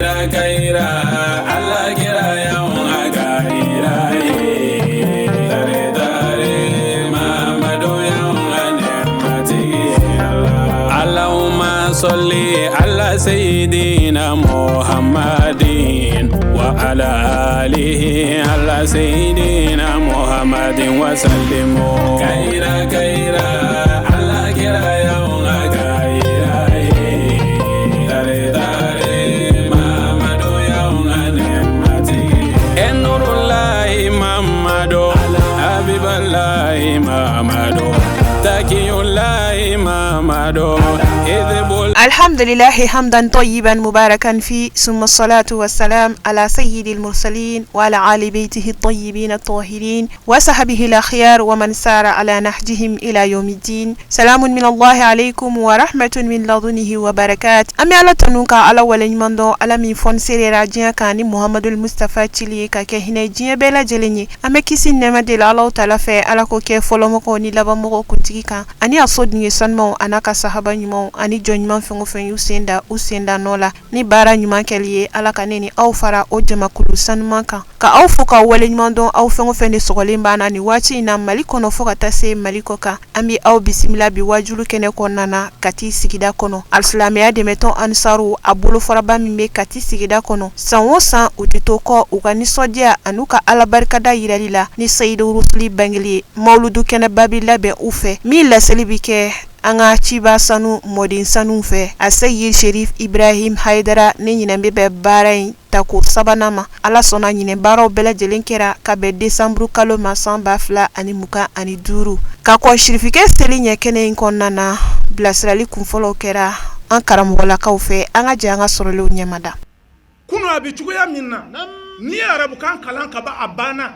Ala kira Allahumma salli ala sayyidina Muhammadin wa ala alihi ala sayyidina Muhammadin wa sallim. Kayira kayira Ala kira الحمد لله حمدا طيبا مباركا فيه، ثم الصلاة والسلام على سيد المرسلين وعلى آل بيته الطيبين الطاهرين وصحبه الأخيار ومن سار على نهجهم إلى يوم الدين. سلام من الله عليكم ورحمة من لدنه وبركات. An bɛ Ala tanu ka Ala waleɲuman dɔn, Ala min fɔniserera diɲɛ kan ni Muhamadul Mustafa cili ye ka kɛ hinɛ diɲɛ bɛɛ lajɛlen ye. An bɛ kisi nɛɛma deli Alahu taala fɛ, Ala k'o kɛ fɔlɔmɔgɔw ni labanmɔgɔw kuntigi kan, ani a soden sanumaw an'a ka sahaba ɲumanw ani jɔn ɲuman fɛn o fɛn y'u sen da u sen da nɔ la ni baara ɲuman kɛli ye. Ala ka ne ni aw fara o jamakulu sanuman kan, ka aw fo k'aw waleɲuman dɔn, aw fɛn o fɛn de sɔgɔlen b'an na nin waati in na Mali kɔnɔ fo ka taa se Mali kɔ kan. An bɛ aw bisimila bi wajulu kɛnɛ kɔnɔna na Kati sigida kɔnɔ. Alisilamɛya dɛmɛtɔn Ansaru a bolofaraba min bɛ Kati sigida kɔnɔ, san o san u tɛ to kɔ u ka nisɔndiya an'u ka Ala barikada yirali la ni Seyidu Rusuli bangeli ye. Mawuludu kɛnɛba bɛ labɛn u fɛ min laseli bɛ kɛ an ka ciba sanu mɔden sanu fɛ, a Seyid Sherif Ibrahim Hayidara. Ni ɲinɛn bɛ bɛn baara in tako sabanan ma, Ala sɔnna ɲinɛn baaraw bɛɛ lajɛlen kɛra ka bɛn desanburu kalo ma san 2025. Ka kɔn sirifikɛ seli ɲɛ kɛnɛ in kɔnɔna na, bilasirali kunfɔlɔw kɛra an karamɔgɔlakaw fɛ. An ka jɛ an ka sɔrɔlenw ɲɛmada. Kunun a bɛ cogoya min na, n'i ye arabukan kalan ka ban, a banna.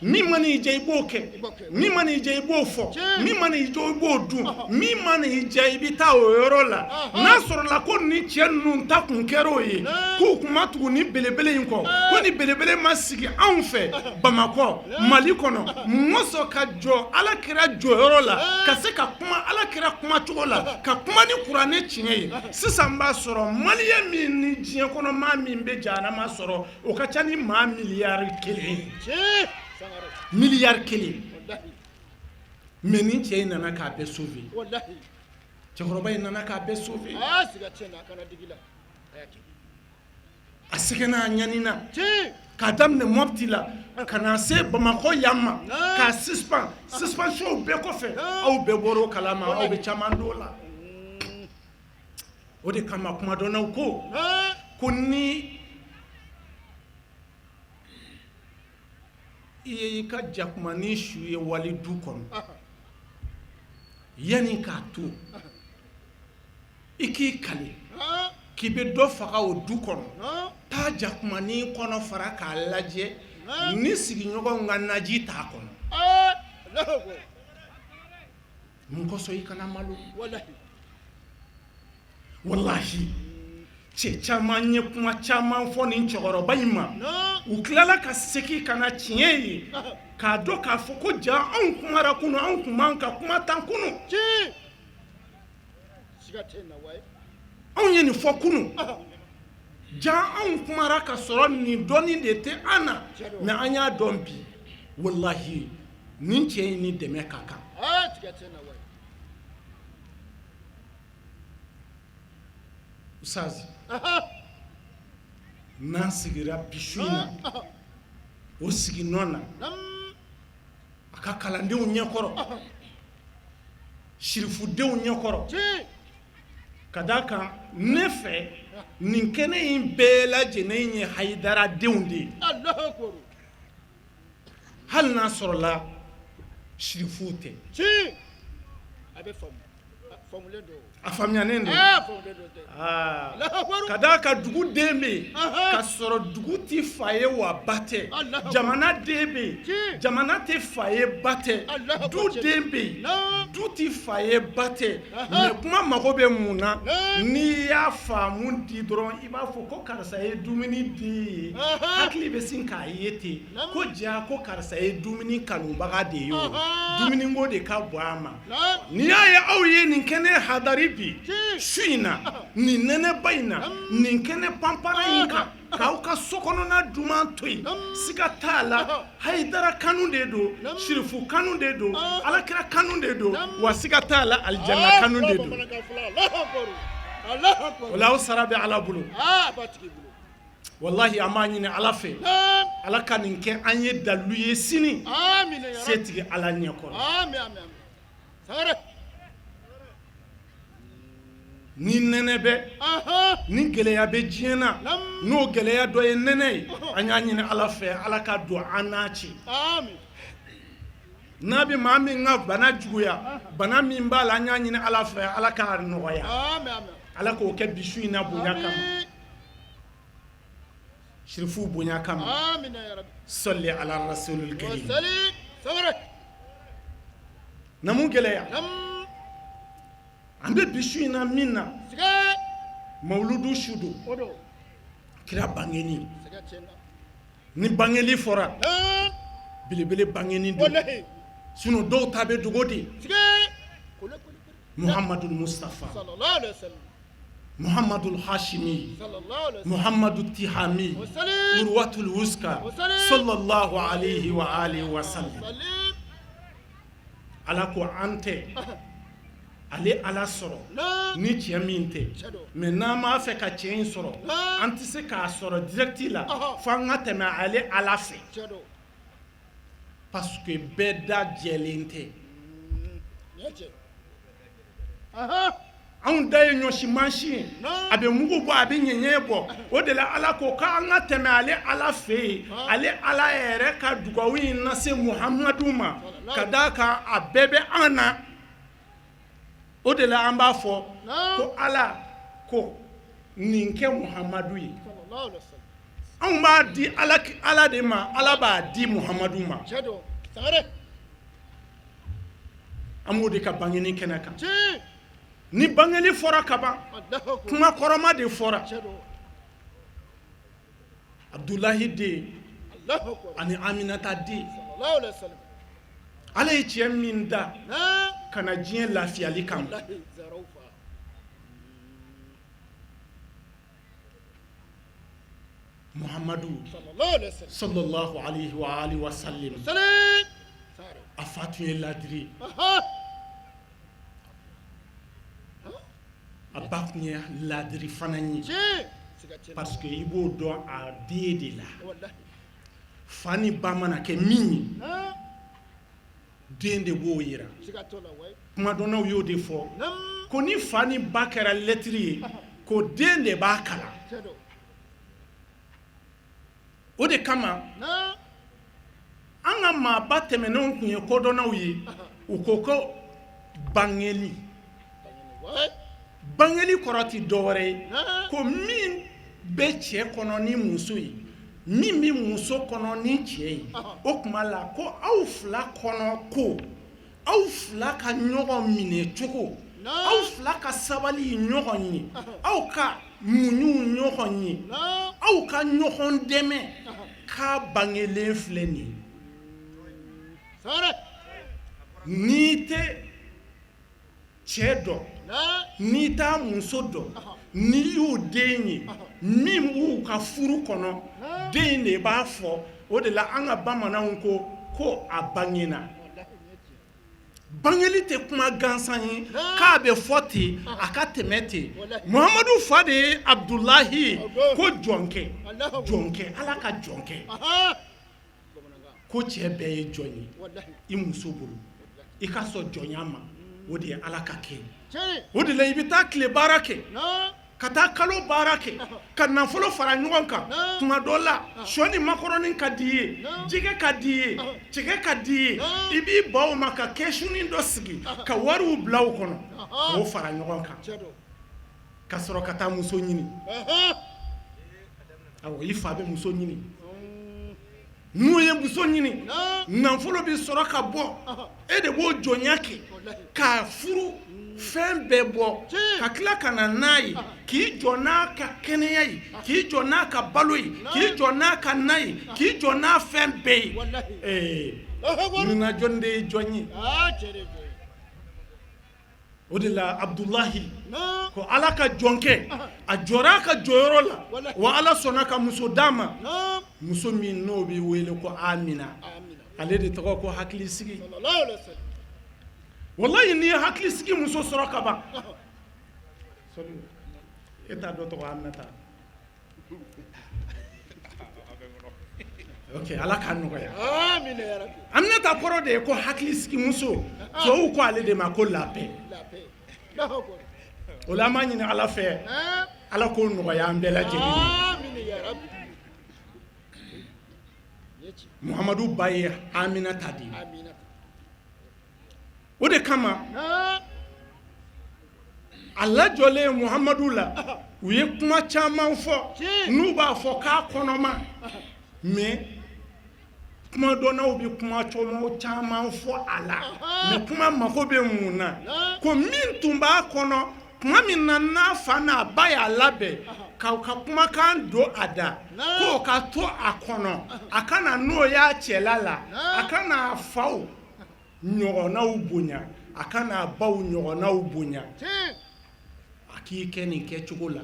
Min mana i diya, i b'o kɛ. Min mana i diya, i b'o fɔ. Min mana i diya, i b'o dun. Min mana i diya, i bɛ taa o yɔrɔ la. N'a sɔrɔla ko ni cɛ ninnu ta kun kɛra o ye, k'u kun ma tugu ni belebele in kɔ, ko ni belebele ma sigi anw fɛ Bamakɔ, Mali kɔnɔ, mɔsɔn ka jɔ Ala kira jɔyɔrɔ la, ka se ka kuma Ala kira kumacogo la, ka kuma ni kuranɛ tiɲɛ ye, sisan b'a sɔrɔ maliyɛn min ni diɲɛ kɔnɔ maa min bɛ jahanama sɔrɔ, o ka ca ni maa miliyari 1 ye, miliyari 1. Mais nin cɛ in nana k'a bɛɛ sauver. Cɛkɔrɔba in nana k'a bɛɛ sauver. A sɛgɛnna, a ɲanina, k'a daminɛ Mɔpti la ka na se Bamakɔ yan ma, k'a suspend. Suspension bɛɛ kɔfɛ, aw bɛɛ bɔra o kalama, aw bɛ caman dɔn la. O de kama kumadɔnnaw ko ko ni i ye i ka jakumanin su ye wali du kɔnɔ, yanni k'a to i k'i kali k'i bɛ dɔ faga o du kɔnɔ, taa jakumanin kɔnɔ fara k'a lajɛ ni sigiɲɔgɔnw ka naji t'a kɔnɔ. Mun kosɔn i kana malo? Walahi, cɛ caman ye kuma caman fɔ nin cɛkɔrɔba in ma. U tilala ka segin ka na tiɲɛ ye, k'a dɔn k'a fɔ ko ja anw kumara kunun, anw tun man ka kuma tan kunun, anw ye nin fɔ kunun, ja anw kumara ka sɔrɔ nin dɔnni de tɛ an na, mais an y'a dɔn bi. Walahi, nin cɛ in ni dɛmɛ ka kan. Ustaz, n'an sigira bi su in na, o sigi nɔ na, a ka kalandenw ɲɛkɔrɔ, sirifudenw ɲɛkɔrɔ, ka d'a kan ne fɛ nin kɛnɛ in bɛɛ lajɛlen ye Hayidara denw de ye, hali n'a sɔrɔla sirifuw tɛ. A faamuyalen don, ka d'a kan dugu den bɛ yen ka sɔrɔ dugu tɛ fa ye wa ba tɛ, jamana den bɛ yen, jamana tɛ fa ye ba tɛ, du den bɛ yen, du tɛ fa ye ba tɛ. Mais kuma mago bɛ mun na? N'i y'a faamu di dɔrɔn, i b'a fɔ ko karisa ye dumuni den ye, hakili bɛ sin k'a ye ten ko ja ko karisa ye dumuni kanubaga de ye, o dumuniko de ka bon a ma. N'i y'a ye aw ye nin kɛnɛ kɛnɛ hadari bi su in na, nin nɛnɛba in na, nin kɛnɛ panpara in kan, k'aw ka so kɔnɔna duman to yen, siga t'a la, Hayidara kanu de don, Sirifu kanu de don, Alakira kanu de don, wa siga t'a la, alijana kanu de don. O la, aw sara bɛ Ala bolo. Walahi, an b'a ɲini Ala fɛ, Ala ka nin kɛ an ye dalilu ye sini setigi Ala ɲɛkɔrɔ. Ni nɛnɛ bɛ, ni gɛlɛya bɛ diɲɛ na, n'o gɛlɛya dɔ ye nɛnɛ ye, an y'a ɲini Ala fɛ, Ala ka don an n'a cɛ. N'a bɛ maa min ka bana juguya, bana min b'a la, an y'a ɲini Ala fɛ, Ala k'a nɔgɔya. Ala k'o kɛ bi su in na bonya kama, sirifuw bonya kama. Sɔli ala rasulil karim. Namu gɛlɛya, an bɛ bi su in na min na, mawuludu su don, kira bangeni. Ni bangeli fɔra, belebele bangeni don, sinon dɔw ta bɛ dogo de. Muhamadul Mustafa, Muhamadul Hashimi, Muhamadu Tihami, Urwatul Wuska, sallallahu alayhi wa alihi wa sallam. Ala ko an tɛ ale Ala sɔrɔ ni cɛ min tɛ, mais n'an b'a fɛ ka cɛ in sɔrɔ, an tɛ se k'a sɔrɔ direct la, fo an ka tɛmɛ ale Ala fɛ, parce que bɛɛ da jɛlen tɛ. Anw da ye ɲɔsi mansin ye, a bɛ mugu bɔ, a bɛ ɲɛɲɛ bɔ. O de la Ala ko k'an ka tɛmɛ ale Ala fɛ yen, ale Ala yɛrɛ ka dugawu in lase Muhamadu ma, ka d'a kan a bɛɛ bɛ an na. O de la an b'a fɔ ko Ala ko nin kɛ Muhamadu ye. Anw b'a di Ala de ma, Ala b'a di Muhamadu ma. An b'o de ka bangeni kɛnɛ kan. Ni bangeli fɔra kaban, kuma kɔrɔma de fɔra. Abudulayi den ani Aminata den, Ala ye cɛ min da ka na diɲɛ lafiyali kama. Muhamadu sallallahu alayhi wa alihi wa sallam, a fa tun ye ladiri ye, a ba tun ye ladiri fana ye, parce que i b'o dɔn a den de la. Fa ni ba mana kɛ min ye, den de b'o yira. Kumadɔnnaw y'o de fɔ ko ni fa ni ba kɛra lɛtiri ye, ko den de b'a kalan. O de kama an ka maaba tɛmɛnenw tun ye kodɔnnaw ye. U ko ko bangeli, bangeli kɔrɔ tɛ dɔwɛrɛ ye ko min bɛ cɛ kɔnɔ ni muso ye, min bɛ muso kɔnɔ ni cɛ ye. O tuma la ko aw fila kɔnɔ, ko aw fila ka ɲɔgɔn minɛ cogo, aw fila ka sabali ɲɔgɔn ye, aw ka muɲu ɲɔgɔn ye, aw ka ɲɔgɔn dɛmɛ, k'a bangelen filɛ nin ye. N'i tɛ cɛ dɔn, n'i t'a muso dɔn, n'i y'u den ye, min b'u ka furu kɔnɔ, den de b'a fɔ. O de la an ka bamananw ko ko a bangena. Bangeli tɛ kuma gansan ye k'a bɛ fɔ ten, a ka tɛmɛ ten. Muhamadu fa de ye Abudulayi ye, ko jɔnkɛ, jɔnkɛ, Ala ka jɔnkɛ. Ko cɛ bɛɛ ye jɔn ye i muso bolo, i ka sɔn jɔnya ma, o de ye Ala ka kɛ. O de la i bɛ taa tile baara kɛ, ka taa kalo baara kɛ, ka nafolo fara ɲɔgɔn kan. Tuma dɔ la, sɔ ni makɔrɔni ka di i ye, jɛgɛ ka di i ye, cɛkɛ ka di i ye, i b'i ban o ma ka kɛsunin dɔ sigi ka wariw bila o kɔnɔ k'o fara ɲɔgɔn kan, ka sɔrɔ ka taa muso ɲini. Awɔ, i fa bɛ muso ɲini. N'u ye muso ɲini, nafolo bɛ sɔrɔ ka bɔ, e de b'o jɔnya kɛ k'a furu, fɛn bɛɛ bɔ, ka tila ka na n'a ye, k'i jɔ n'a ka kɛnɛya ye, k'i jɔ n'a ka balo ye, k'i jɔ n'a ka na ye, k'i jɔ n'a fɛn bɛɛ ye. Ee, nuna jɔn de ye jɔn ye? O de la Abudulahi ko Ala ka jɔnkɛ a jɔra a ka jɔyɔrɔ la wa Ala sɔnna ka muso d'a ma muso min n'o bɛ wele ko Amina ale de tɔgɔ ko hakilisigi walayi n'i ye hakilisigi muso sɔrɔ ka ban e t'a dɔ tɔgɔ Aminata ok Ala k'a nɔgɔya Aminata kɔrɔ de ye ko hakilisigi muso tubabuw ko ale de ma ko la paix o la an b'a ɲini Ala fɛ Ala k'o nɔgɔya an bɛɛ lajɛlen ye Muhamadu ba ye Aminata de ye o de kama a lajɔlen Muhamadu la u ye kuma caman fɔ n'u b'a fɔ k'a kɔnɔma mais kumadɔnnaw bɛ kuma caman fɔ a la mais kuma mako bɛ mun na ko min tun b'a kɔnɔ tuma min na n'a fa n'a ba y'a labɛn k'u ka kumakan don a da k'o ka to a kɔnɔ a kana n'o y'a cɛla la a kana a faw ɲɔgɔnnaw bonya a kana a baw ɲɔgɔnnaw bonya a k'i kɛ nin kɛcogo la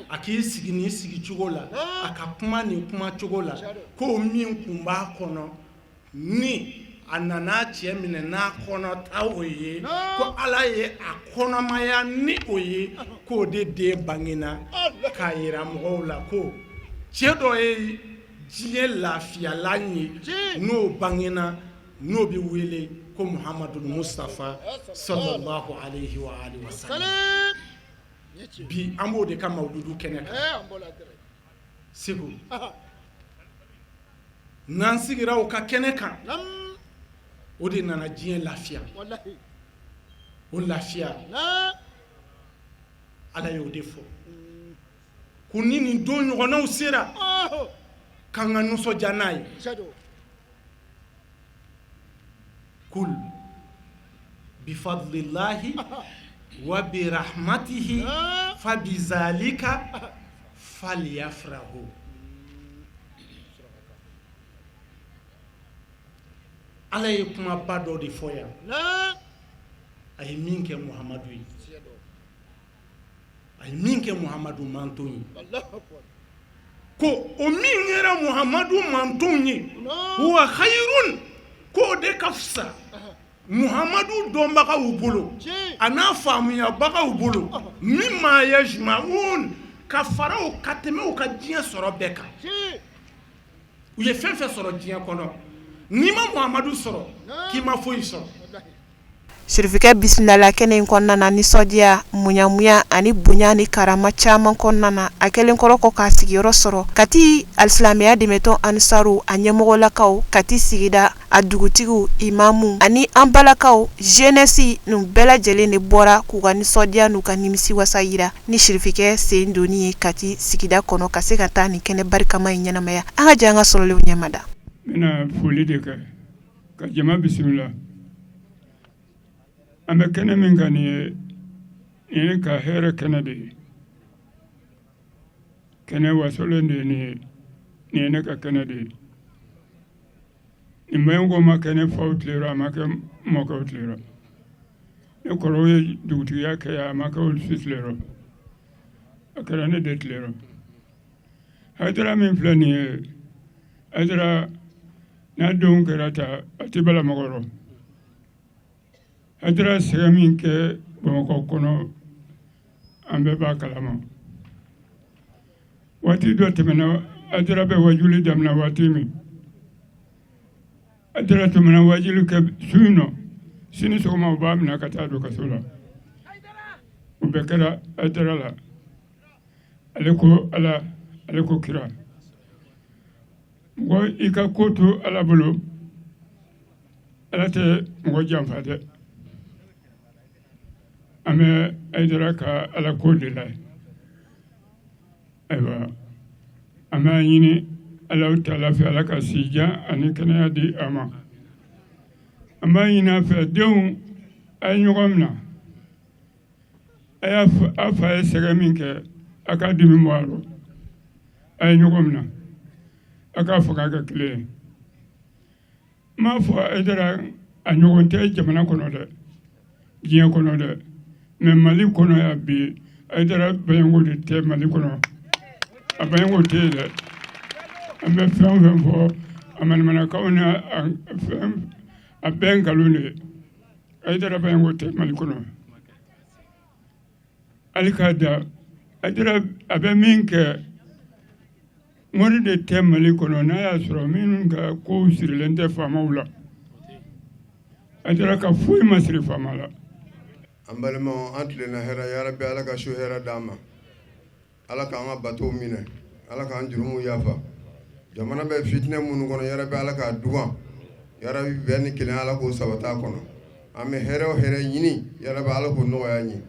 a k'i sigi nin sigicogo la a ka kuma nin kumacogo la ko min tun b'a kɔnɔ ni a nana cɛ minɛ n'a kɔnɔ ta o ye ko Ala ye a kɔnɔmaya ni o ye k'o de den bangena k'a jira mɔgɔw la ko cɛ dɔ ye diɲɛ lafiyalan ye n'o bangena n'o bɛ wele ko Muhamadu Mustafa sallallahu alayhi wa alihi wa sallam bi an b'o de ka mawuludu kɛnɛ kan Segu n'an sigira o ka kɛnɛ kan o de nana diɲɛ lafiya o lafiya Ala y'o de fɔ ko ni nin don ɲɔgɔnnaw sera k'an ka nisɔndiya n'a ye kul bifadlilahi wa birahmatihi fabizalika faliyafrahu Ala ye kumaba dɔ de fɔ yan a ye min kɛ Muhamadu ye a ye min kɛ Muhamadu manton ye ko o min kɛra Muhamadu manton ye huwa khayrun k'o de ka fisa Muhamadu dɔnbagaw bolo a n'a faamuyabagaw bolo mimma yajma'un ka fara o ka tɛmɛ u ka diɲɛ sɔrɔ bɛɛ kan u ye fɛn fɛn sɔrɔ diɲɛ kɔnɔ n'i ma Muhamadu sɔrɔ k'i ma foyi sɔrɔ Sirifikɛ bisimilala kɛnɛ in kɔnɔna na nisɔndiya muɲamuɲa ani bonya ni karama caman kɔnɔna na a kɛlen kɔrɔ kɔ k'a sigiyɔrɔ sɔrɔ Kati alisilamɛya dɛmɛtɔn Ansaru a ɲɛmɔgɔlakaw Kati sigida a dugutigiw imamu ani an balakaw jeunesse ninnu bɛɛ lajɛlen de bɔra k'u ka nisɔndiya n'u ka nimisiwasa jira ni sirifikɛ sen donni ye Kati sigida kɔnɔ ka se ka taa nin kɛnɛ barikama in ɲɛnamaya an ka jɛ an ka sɔrɔlenw ɲɛmada n bɛna foli de kɛ ka jama bisimila an bɛ kɛnɛ min kan nin ye nin ye ka hɛrɛ kɛnɛ de ye kɛnɛ wasolen de ye nin ye nin ye ne ka kɛnɛ de ye nin maɲɔgɔn ma kɛ ne faw tile rɔ a ma kɛ mɔkɛw tile rɔ ne kɔrɔw ye dugutigiya kɛ yan a ma kɛ olu si tile rɔ a kɛra ne de tile rɔ Hayidara min filɛ nin ye Hayidara n'a denw kɛra ta a tɛ bala mɔgɔ rɔ Hayidara sɛgɛn min kɛ Bamakɔ kɔnɔ an bɛɛ b'a kalama waati dɔ tɛmɛna Hayidara bɛ wajuli daminɛ waati min Hayidara tun mana wajuli kɛ su in nɔ sini sɔgɔma u b'a minɛ ka taa don kaso la o bɛɛ kɛra Hayidara la ale ko ala ale ko kira mɔgɔ i ka ko to ala bolo ala tɛ mɔgɔ janfa dɛ an bɛ Hayidara ka ala ko de la ayiwa an b'a ɲini Alahu taala fɛ ala ka si jan ani kɛnɛya di a ma an b'a ɲini a fɛ denw a ye ɲɔgɔn minɛ a y'a a fa ye sɛgɛn min kɛ a ka dimi bɔ a rɔ a ye ɲɔgɔn minɛ a k'a fanga kɛ kelen ye n m'a fɔ Hayidara a ɲɔgɔn tɛ jamana kɔnɔ dɛ diɲɛ kɔnɔ dɛ Mais Mali kɔnɔ yan bi, Hayidara Baɲango de tɛ Mali kɔnɔ, a Baɲango tɛ yen dɛ. An bɛ fɛn o fɛn fɔ a manamanakanw ni fɛn, a bɛɛ nkalon de ye. Hayidara Baɲango tɛ Mali kɔnɔ. Hali k'a da Hayidara, a bɛ min kɛ, mori de tɛ Mali kɔnɔ n'a y'a sɔrɔ minnu ka kow sirilen tɛ faamaw la. Hayidara ka foyi ma siri faama la. An balimaw, an tilenna hɛrɛ, yarabi Ala ka su hɛrɛ d'an ma. Ala k'an ka batow minɛ, Ala k'an jurumuw yafa. Jamana bɛ fitinɛ minnu kɔnɔ, yarabi Ala k'a dugan, yarabi bɛn ni kelenya Ala k'o sabati a kɔnɔ. An bɛ hɛrɛ o hɛrɛ ɲini, yarabi Ala k'o nɔgɔya an ye.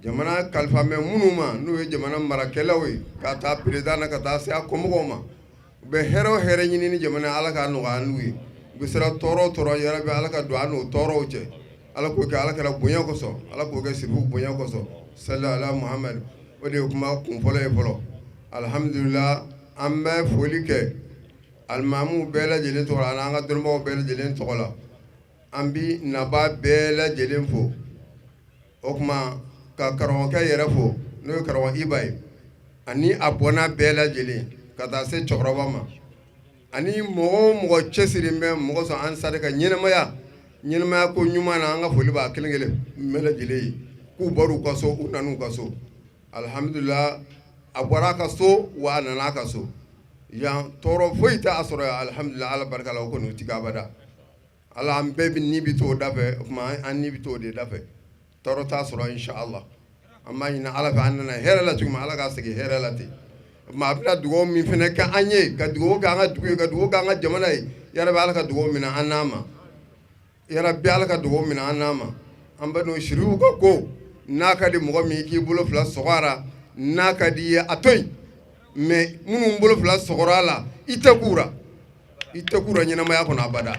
Jamana kalifa bɛ minnu ma, n'o ye jamana marakɛlaw ye, ka taa président na ka taa se a kɔmɔgɔw ma, u bɛ hɛrɛ o hɛrɛ ɲini ni jamana, Ala k'a nɔgɔya n'u ye. U bɛ siran tɔɔrɔ o tɔɔrɔ, yarabi Ala ka don an n'o tɔɔrɔw cɛ. Ala k'o kɛ Ala kira bonya kosɔn, Ala k'o kɛ sirifu bonya kosɔn. Sali ala Muhamadu. O de ye kuma kun fɔlɔ ye fɔlɔ. Alihamudulila, an bɛ foli kɛ alimamuw bɛɛ lajɛlen tɔgɔ la ani an ka dɔnnibagaw bɛɛ lajɛlen tɔgɔ la. An bɛ nabaa bɛɛ lajɛlen fo. O tuma ka karamɔgɔkɛ yɛrɛ fo, n'o ye karamɔgɔ Iba ye, ani a bɔnna bɛɛ lajɛlen ka taa se cɛkɔrɔba ma, ani mɔgɔ o mɔgɔ cɛsirilen bɛ mɔgɔ sɔn ansari ka ɲɛnamaya ɲɛnamaya ko ɲuman na, an ka foli b'a kelen kelen bɛɛ lajɛlen ye, k'u bɔra u ka so, u nana u ka so. Alihamudulila, a bɔra a ka so wa a nana a ka so yan, tɔɔrɔ foyi tɛ a sɔrɔ yan, alihamudulila, Ala barika la, o kɔni o tɛ abada. Ala an bɛɛ bɛ ni bɛ to o da fɛ, o tuma an ni bɛ to o de da fɛ, tɔɔrɔ t'a sɔrɔ inshallah. An b'a ɲini Ala fɛ, an nana hɛrɛ la cogo min, Ala k'a segin hɛrɛ la ten. O tuma a bɛna dugawu min fana kɛ an ye, ka dugawu kɛ an ka dugu ye, ka dugawu kɛ an ka jamana ye, yarabi Ala ka dugawu minɛ an n'a ma, yarabi Ala ka dugawu minɛ an n'a ma. An bɛ n'o siriw ka ko n'a ka di mɔgɔ min k'i bolo fila sɔgɔ a ra, n'a ka di i ye a to yen, mais minnu bolo fila sɔgɔra a la, i tɛ k'u ra, i tɛ k'u ra ɲɛnamaya kɔnɔ abada,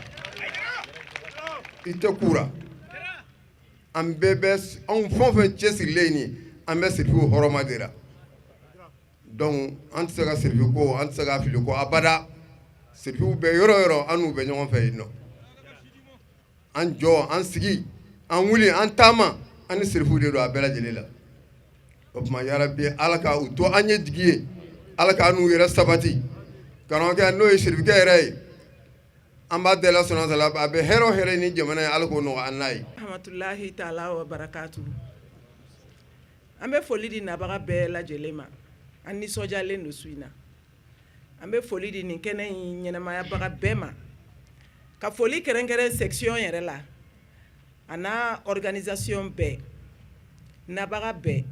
i tɛ k'u ra. An bɛɛ bɛ anw fɛn o fɛn cɛsirilen nin, an bɛ sirifiw hɔrɔma de la. Donc an tɛ se ka sirifi ko, an tɛ se ka fili ko abada. Sirifiw bɛ yɔrɔ o yɔrɔ, an n'u bɛ ɲɔgɔn fɛ yen nɔ. An jɔ, an sigi, an wuli, an taama, an ni sirifiw de don a bɛɛ lajɛlen la. O tuma yarabi Ala ka u to an ye jigi ye, Ala k'an n'u yɛrɛ sabati. Karamɔgɔkɛ n'o ye sirifikɛ yɛrɛ ye, an b'a deli sɔnna a bɛ hɛrɛ o hɛrɛ ni jamana ye, Ala k'o nɔgɔya an n'a ye. Rahmatullahi taala wa barakatu. An bɛ foli di nabaga bɛɛ lajɛlen ma. An nisɔndiyalen don su in na. An bɛ foli di nin kɛnɛ in ɲɛnamayabaga bɛɛ ma, ka foli kɛrɛnkɛrɛn section yɛrɛ la, a n'a organisation bɛɛ, nabaga bɛɛ,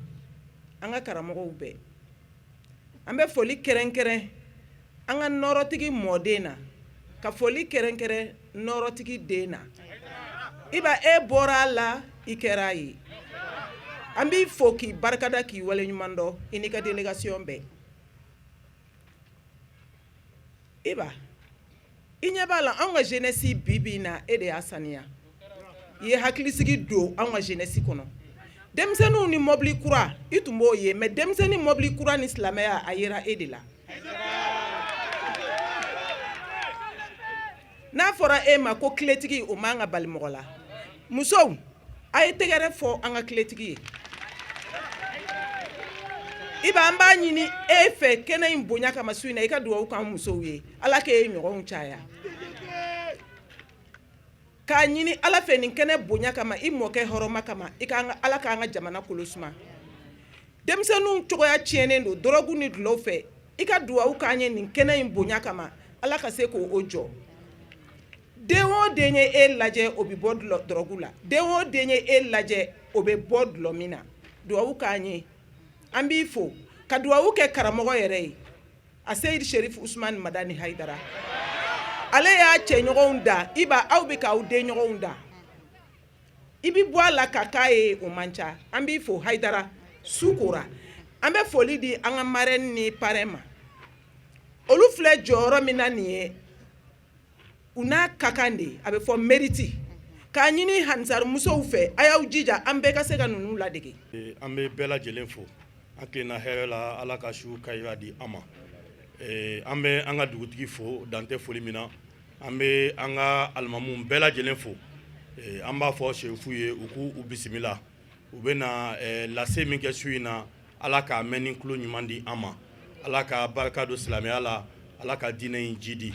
an ka karamɔgɔw bɛɛ. An bɛ foli kɛrɛnkɛrɛn an ka nɔrɔtigi mɔden na, ka foli kɛrɛnkɛrɛn nɔrɔtigi den na. Iba, e bɔra a la, i kɛra a ye. An b'i fo k'i barikada, k'i waleɲuman dɔn, i n'i ka délégation bɛɛ. Iba, i ɲɛ b'a la, anw ka jeunesse bi bi in na, e de y'a saniya. I ye hakilisigi don anw ka jeunesse kɔnɔ. Denmisɛnninw ni mobili kura, i tun b'o ye, mais denmisɛnnin mobili kura ni silamɛya, a yera e de la. N'a fɔra e ma ko tiletigi, o man ka bali mɔgɔ la. Musow, a ye tɛgɛrɛ fɔ an ka tiletigi ye. Iba, an b'a ɲini e fɛ kɛnɛ in bonya kama su in na, i ka dugawu k'an musow ye, Ala k'e ɲɔgɔnw caya. K'a ɲini Ala fɛ nin kɛnɛ bonya kama, i mɔkɛ hɔrɔma kama, i ka Ala k'an ka jamana kolo suma. Denmisɛnninw cogoya tiɲɛnen don dɔrɔgu ni dulɔw fɛ, i ka dugawu k'an ye nin kɛnɛ in bonya kama, Ala ka se k'o jɔ. Den o den ye e lajɛ, o bɛ bɔ dɔrɔgu la. Den o den ye e lajɛ, o bɛ bɔ dulɔ min na. Dugawu k'an ye. An b'i fo ka dugawu kɛ karamɔgɔ yɛrɛ ye, a Seyidi Sherif Usumani Madani Hayidara. Ale y'a cɛɲɔgɔnw da. Iba, aw bɛ k'aw denɲɔgɔnw da, i bɛ bɔ a la ka k'a ye, o man ca. An b'i fo Hayidara, su kora. An bɛ foli di an ka marraine ni parrain ma. Olu filɛ jɔyɔrɔ min na nin ye, u n'a ka kan de, a bɛ fɔ mérite. K'a ɲini hansari musow fɛ, a y'aw jija an bɛɛ ka se ka ninnu ladege. An bɛ bɛɛ lajɛlen fo, an tilenna hɛrɛ la, Ala ka su kayira di an ma. An bɛ an ka dugutigi fo, dan tɛ foli min na. An bɛ an ka alimamuw bɛɛ lajɛlen fo. An b'a fɔ serifu ye u k'u bisimila. U bɛna lase min kɛ su in na, Ala k'a mɛn ni tulo ɲuman di an ma, Ala ka barika don silamɛya la, Ala ka diinɛ in jidi.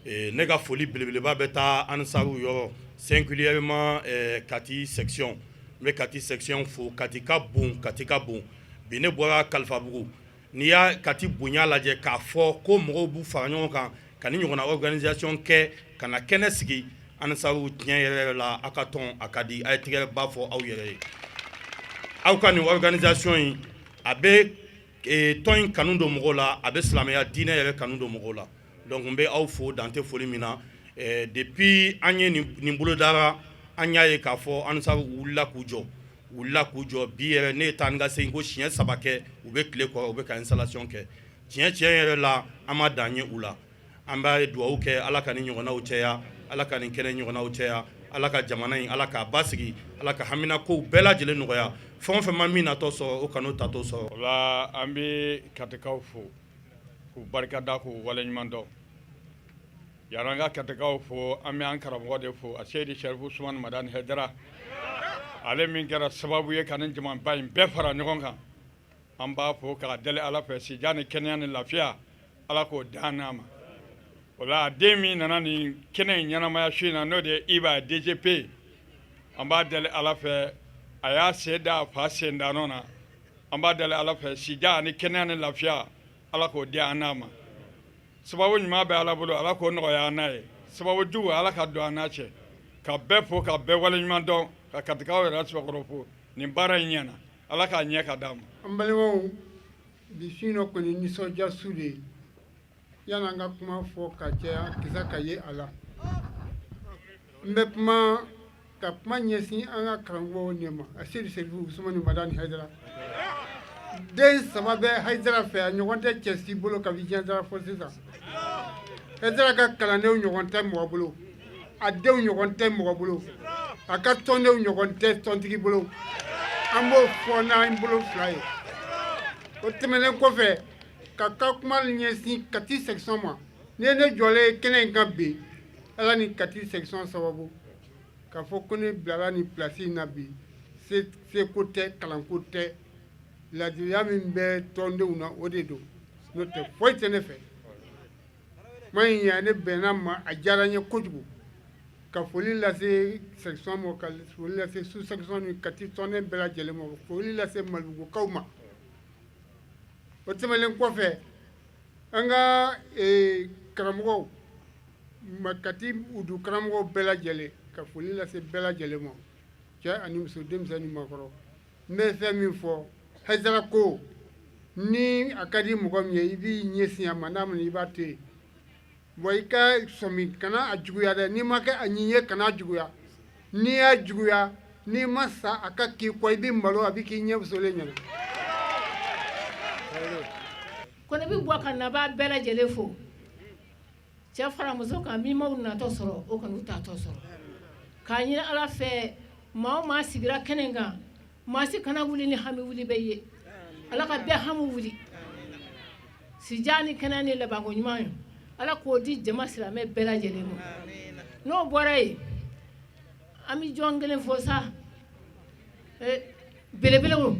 Ne ka foli belebeleba bɛ taa Ansaru yɔrɔ, singulièrement Kati section. N bɛ Kati section fo. Kati ka bon, Kati ka bon. Bi ne bɔra Kalifabugu, n'i y'a Kati bonya lajɛ k'a fɔ ko mɔgɔw b'u fara ɲɔgɔn kan ka ni ɲɔgɔnna organisation kɛ ka na kɛnɛ sigi, Ansaru, tiɲɛ yɛrɛ yɛrɛ la, aw ka tɔn a ka di. A ye tigɛrɛ ba fɔ aw yɛrɛ ye. Aw ka nin organisation in, a bɛ tɔn in kanu don mɔgɔw la, a bɛ silamɛya diinɛ yɛrɛ kanu don mɔgɔw la. Donc n bɛ aw fo dante foli min na. Depuis an ye nin bolodara, an y'a ye k'a fɔ Ansaru wulila k'u jɔ, wulila k'u jɔ. Bi yɛrɛ ne ye taa n ka segin ko siɲɛ saba kɛ, u bɛ tile kɔrɔ, u bɛ ka installation kɛ. Tiɲɛ tiɲɛ yɛrɛ la, an ma dan ye u la. An b'a dugawu kɛ, Ala ka ni ɲɔgɔnnaw cɛya, Ala ka nin kɛnɛ ɲɔgɔnnaw cɛya, Ala ka jamana in, Ala k'a basigi, Ala ka haminakow bɛɛ lajɛlen nɔgɔya. Fɛn o fɛn ma min natɔ sɔrɔ, o kanu tatɔ sɔrɔ. O la, an bɛ Katikaw fo k'u barikada, k'u waleɲuman dɔn. Yan'an ka Katikaw fo, an bɛ an karamɔgɔ de fo, a Seyidi Sɛrifu Sumani Madani Hayidara, ale min kɛra sababu ye ka nin jamaba in bɛɛ fara ɲɔgɔn kan. An b'a fo k'a deli Ala fɛ, sijan ni kɛnɛya ni lafiya, Ala k'o dan n'a ma. O la, den min nana nin kɛnɛ in ɲɛnamaya su in na, n'o de ye Iba DGP, an b'a deli Ala fɛ, a y'a sen da a fa sen danɔ na. An b'a deli Ala fɛ, sijan ni kɛnɛya ni lafiya, Ala k'o di an n'a ma. Sababu ɲuman bɛ Ala bolo, Ala k'o nɔgɔya an n'a ye. Sababu jugu, Ala ka don an n'a cɛ. Ka bɛɛ fo, ka bɛɛ waleɲuman dɔn, ka Katikaw yɛrɛ sɔkɔrɔ fo. Nin baara in ɲɛna, Ala k'a ɲɛ ka d'an ma. An balimaw, bi su in kɔni, nisɔndiya su de ye. Yan'an ka kuma fɔ ka caya, kisa ka ye a la, n bɛ kuma ka kuma ɲɛsin an ka karamɔgɔw ɲɛ ma, a Seyidi Serifu Usumani Madani Hayidara. Den saba bɛ Hayidara fɛ, a ɲɔgɔn tɛ cɛ si bolo kabi diɲɛ dara fɔ sisan. Hayidara ka kalandenw ɲɔgɔn tɛ mɔgɔ bolo, a denw ɲɔgɔn tɛ mɔgɔ bolo, a ka tɔndenw ɲɔgɔn tɛ tɔntigi bolo. An b'o fɔ n'an bolo fila ye. O tɛmɛnen kɔfɛ, ka kuma ɲɛsin Kati section ma. Ni ye ne jɔlen ye kɛnɛ in kan bi, Ala ni Kati section sababu, k'a fɔ ko ne bilala nin place in na bi, seko tɛ, kalanko tɛ, ladiriya min bɛ tɔndenw na, o de don. N'o tɛ, foyi tɛ ne fɛ. Kuma in ɲɛ ne bɛnna ma, a diyara n ye kojugu. Ka foli lase section ma, ka foli lase sous section ni Kati tɔnden bɛɛ lajɛlen ma, ka foli lase Malibugukaw ma. O tɛmɛnen kɔfɛ, an ka karamɔgɔw, Kati udu karamɔgɔw bɛɛ lajɛlen, ka foli lase bɛɛ lajɛlen ma, cɛ ani muso, denmisɛn ni maakɔrɔ. N bɛ fɛn min fɔ, Hayidara ko ni a ka di mɔgɔ min ye, i b'i ɲɛsin a ma, n'a ma i b'a to yen. Bon, i ka sɔmi kana a juguya dɛ. N'i ma kɛ a ɲi ye, kana juguya. N'i y'a juguya, n'i ma sa a ka k'i kɔ, i bɛ malo, a bɛ k'i ɲɛ solen ɲɛna. Ko ne bɛ bɔ ka na b'a bɛɛ lajɛlen fo, cɛ fara muso kan. Min m'aw natɔ sɔrɔ, o kana u tatɔ sɔrɔ. K'a ɲini Ala fɛ, maa o maa sigira kɛnɛ kan, maa si kana wuli ni hami wuli bɛ ye. Ala ka bɛɛ hami wuli. Sijan ni kɛnɛ ni labanko ɲuman ye, Ala k'o di jama silamɛ bɛɛ lajɛlen ma. N'o bɔra yen, an bɛ jɔn kelen fɔ sa, belebele.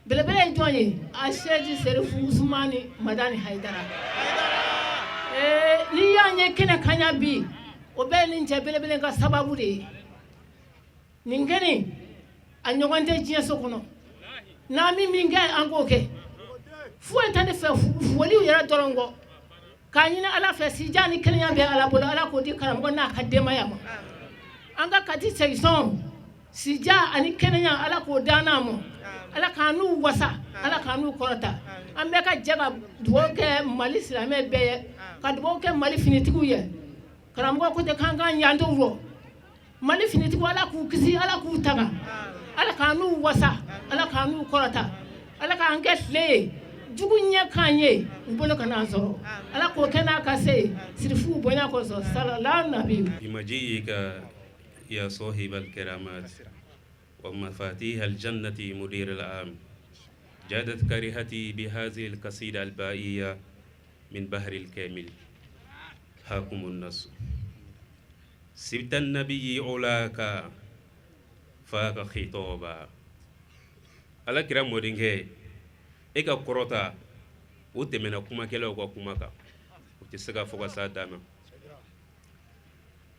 Belebele ye jɔn ye? A Sɛji Serifu Usumani Madani Hayidara. N'i y'an ye kɛnɛ kan bi, o bɛɛ ye nin cɛ belebele ka sababu de ye. Nin kɛnɛ a ɲɔgɔn tɛ diɲɛ so kɔnɔ. N'an bɛ min kɛ, an k'o kɛ. Foyi tɛ ne fɛ foliw yɛrɛ dɔrɔn kɔ, k'a ɲini Ala fɛ, sijan ni kɛnɛya bɛ Ala bolo, Ala k'o di karamɔgɔ n'a ka denbaya ma. An ka Kati section, sija ani kɛnɛya, Ala k'o dan n'a ma. Ala k'an n'u wasa, Ala k'an n'u kɔrɔta. An bɛɛ ka jɛ ka dugawu kɛ Mali silamɛ bɛɛ ye, ka dugawu kɛ Mali finitigiw ye. Karamɔgɔ ko tɛ k'an k'an janto rɔ. Mali finitigiw, Ala k'u kisi, Ala k'u tanga, Ala k'an n'u wasa, Ala k'an n'u kɔrɔta, Ala k'an kɛ tile ye, jugu ɲɛ k'an ye, u bolo kana an sɔrɔ. Ala k'o kɛ n'a ka se ye, sirifuw bonya kosɔn, salala nabi. بمجيئك يا صاحب الكرامات ومفاتيح الجنة مدير العام، جادت كريهتي بهذه القصيدة البائية من بحر الكامل. هاكم النص. سبت النبي علاك Faaka khitaba Ala kira mɔdenkɛ e ka kɔrɔta o tɛmɛna kumakɛlaw ka kuma kan o tɛ se ka fɔ ka s'a dan na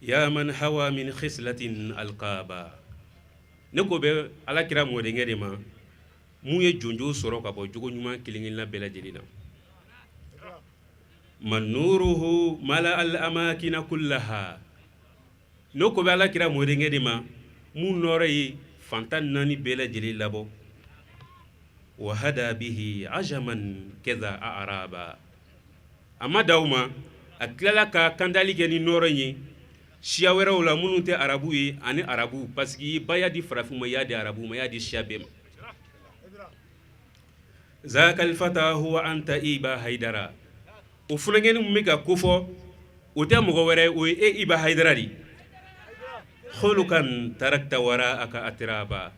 ya man hawa min khislatin alqaba ne ko bɛ Ala kira mɔdenkɛ de ma mun ye jonjo sɔrɔ ka bɔ jogo ɲuman kelen kelenna bɛɛ lajɛlen na man nuruhu mala al amakina kullaha n'o ko bɛ Ala kira mɔdenkɛ de ma mun nɔɔrɔ ye fan 14 bɛɛ lajɛlen labɔ wa hada bihi ajaman kaza araba a ma dan o ma a tilala ka kandali kɛ ni nɔɔrɔ ye siya wɛrɛw la minnu tɛ arabu ye ani arabu parce que ba y'a di farafin ma y'a di arabu ma y'a di siya bɛɛ ma zakal fata huwa anta iba haidara o funankɛnin min bɛ ka kofɔ o tɛ mɔgɔ wɛrɛ o ye e iba haidara de khulukan tarakta waraaka atraba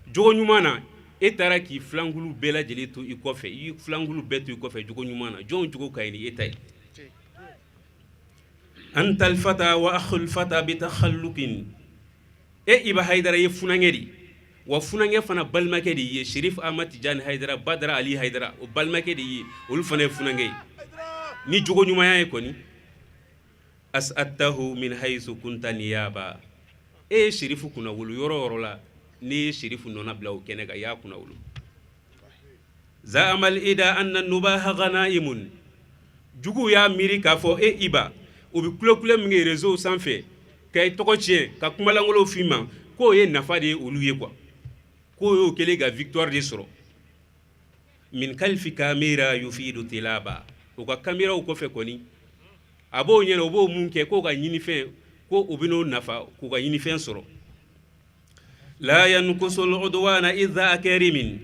jogo ɲuman na e taara k'i filankulu bɛɛ lajɛlen to i kɔfɛ i y'i filankulu bɛɛ to i kɔfɛ jogo ɲuman na jɔn jogo ka ɲi ni e ta ye antal fata wa akhul fata bi takhalluqin e iba haidara ye funankɛ de wa funankɛ fana balimakɛ de ye sherif ahmad tijani haidara badara ali haidara o balimakɛ de ye olu fana ye funankɛ ye ni jogo ɲumanya ye kɔni as'adtahu min hayisu kunta niyaba e ye sherifu kunnawolo yɔrɔ yɔrɔ la n'i ye sherifu nɔna bila o kɛnɛ kan i y'a kunnawolo za'amal ida anna nubaha ghanaimun juguw y'a miiri k'a fɔ e iba u bɛ kulekule min kɛ réseau sanfɛ ka i tɔgɔ tiɲɛ ka kumalankolonw f'i ma k'o ye nafa de ye olu ye quoi k'o y'o kɛlen ka victoire de sɔrɔ min khalfi kamera yufidu tilaba u ka kameraw kɔfɛ kɔni a b'o ɲɛna u b'o mun kɛ k'o ka ɲinifɛn ko u bɛn'o nafa k'u ka ɲinifɛn sɔrɔ la yankusul udwana idha akarimin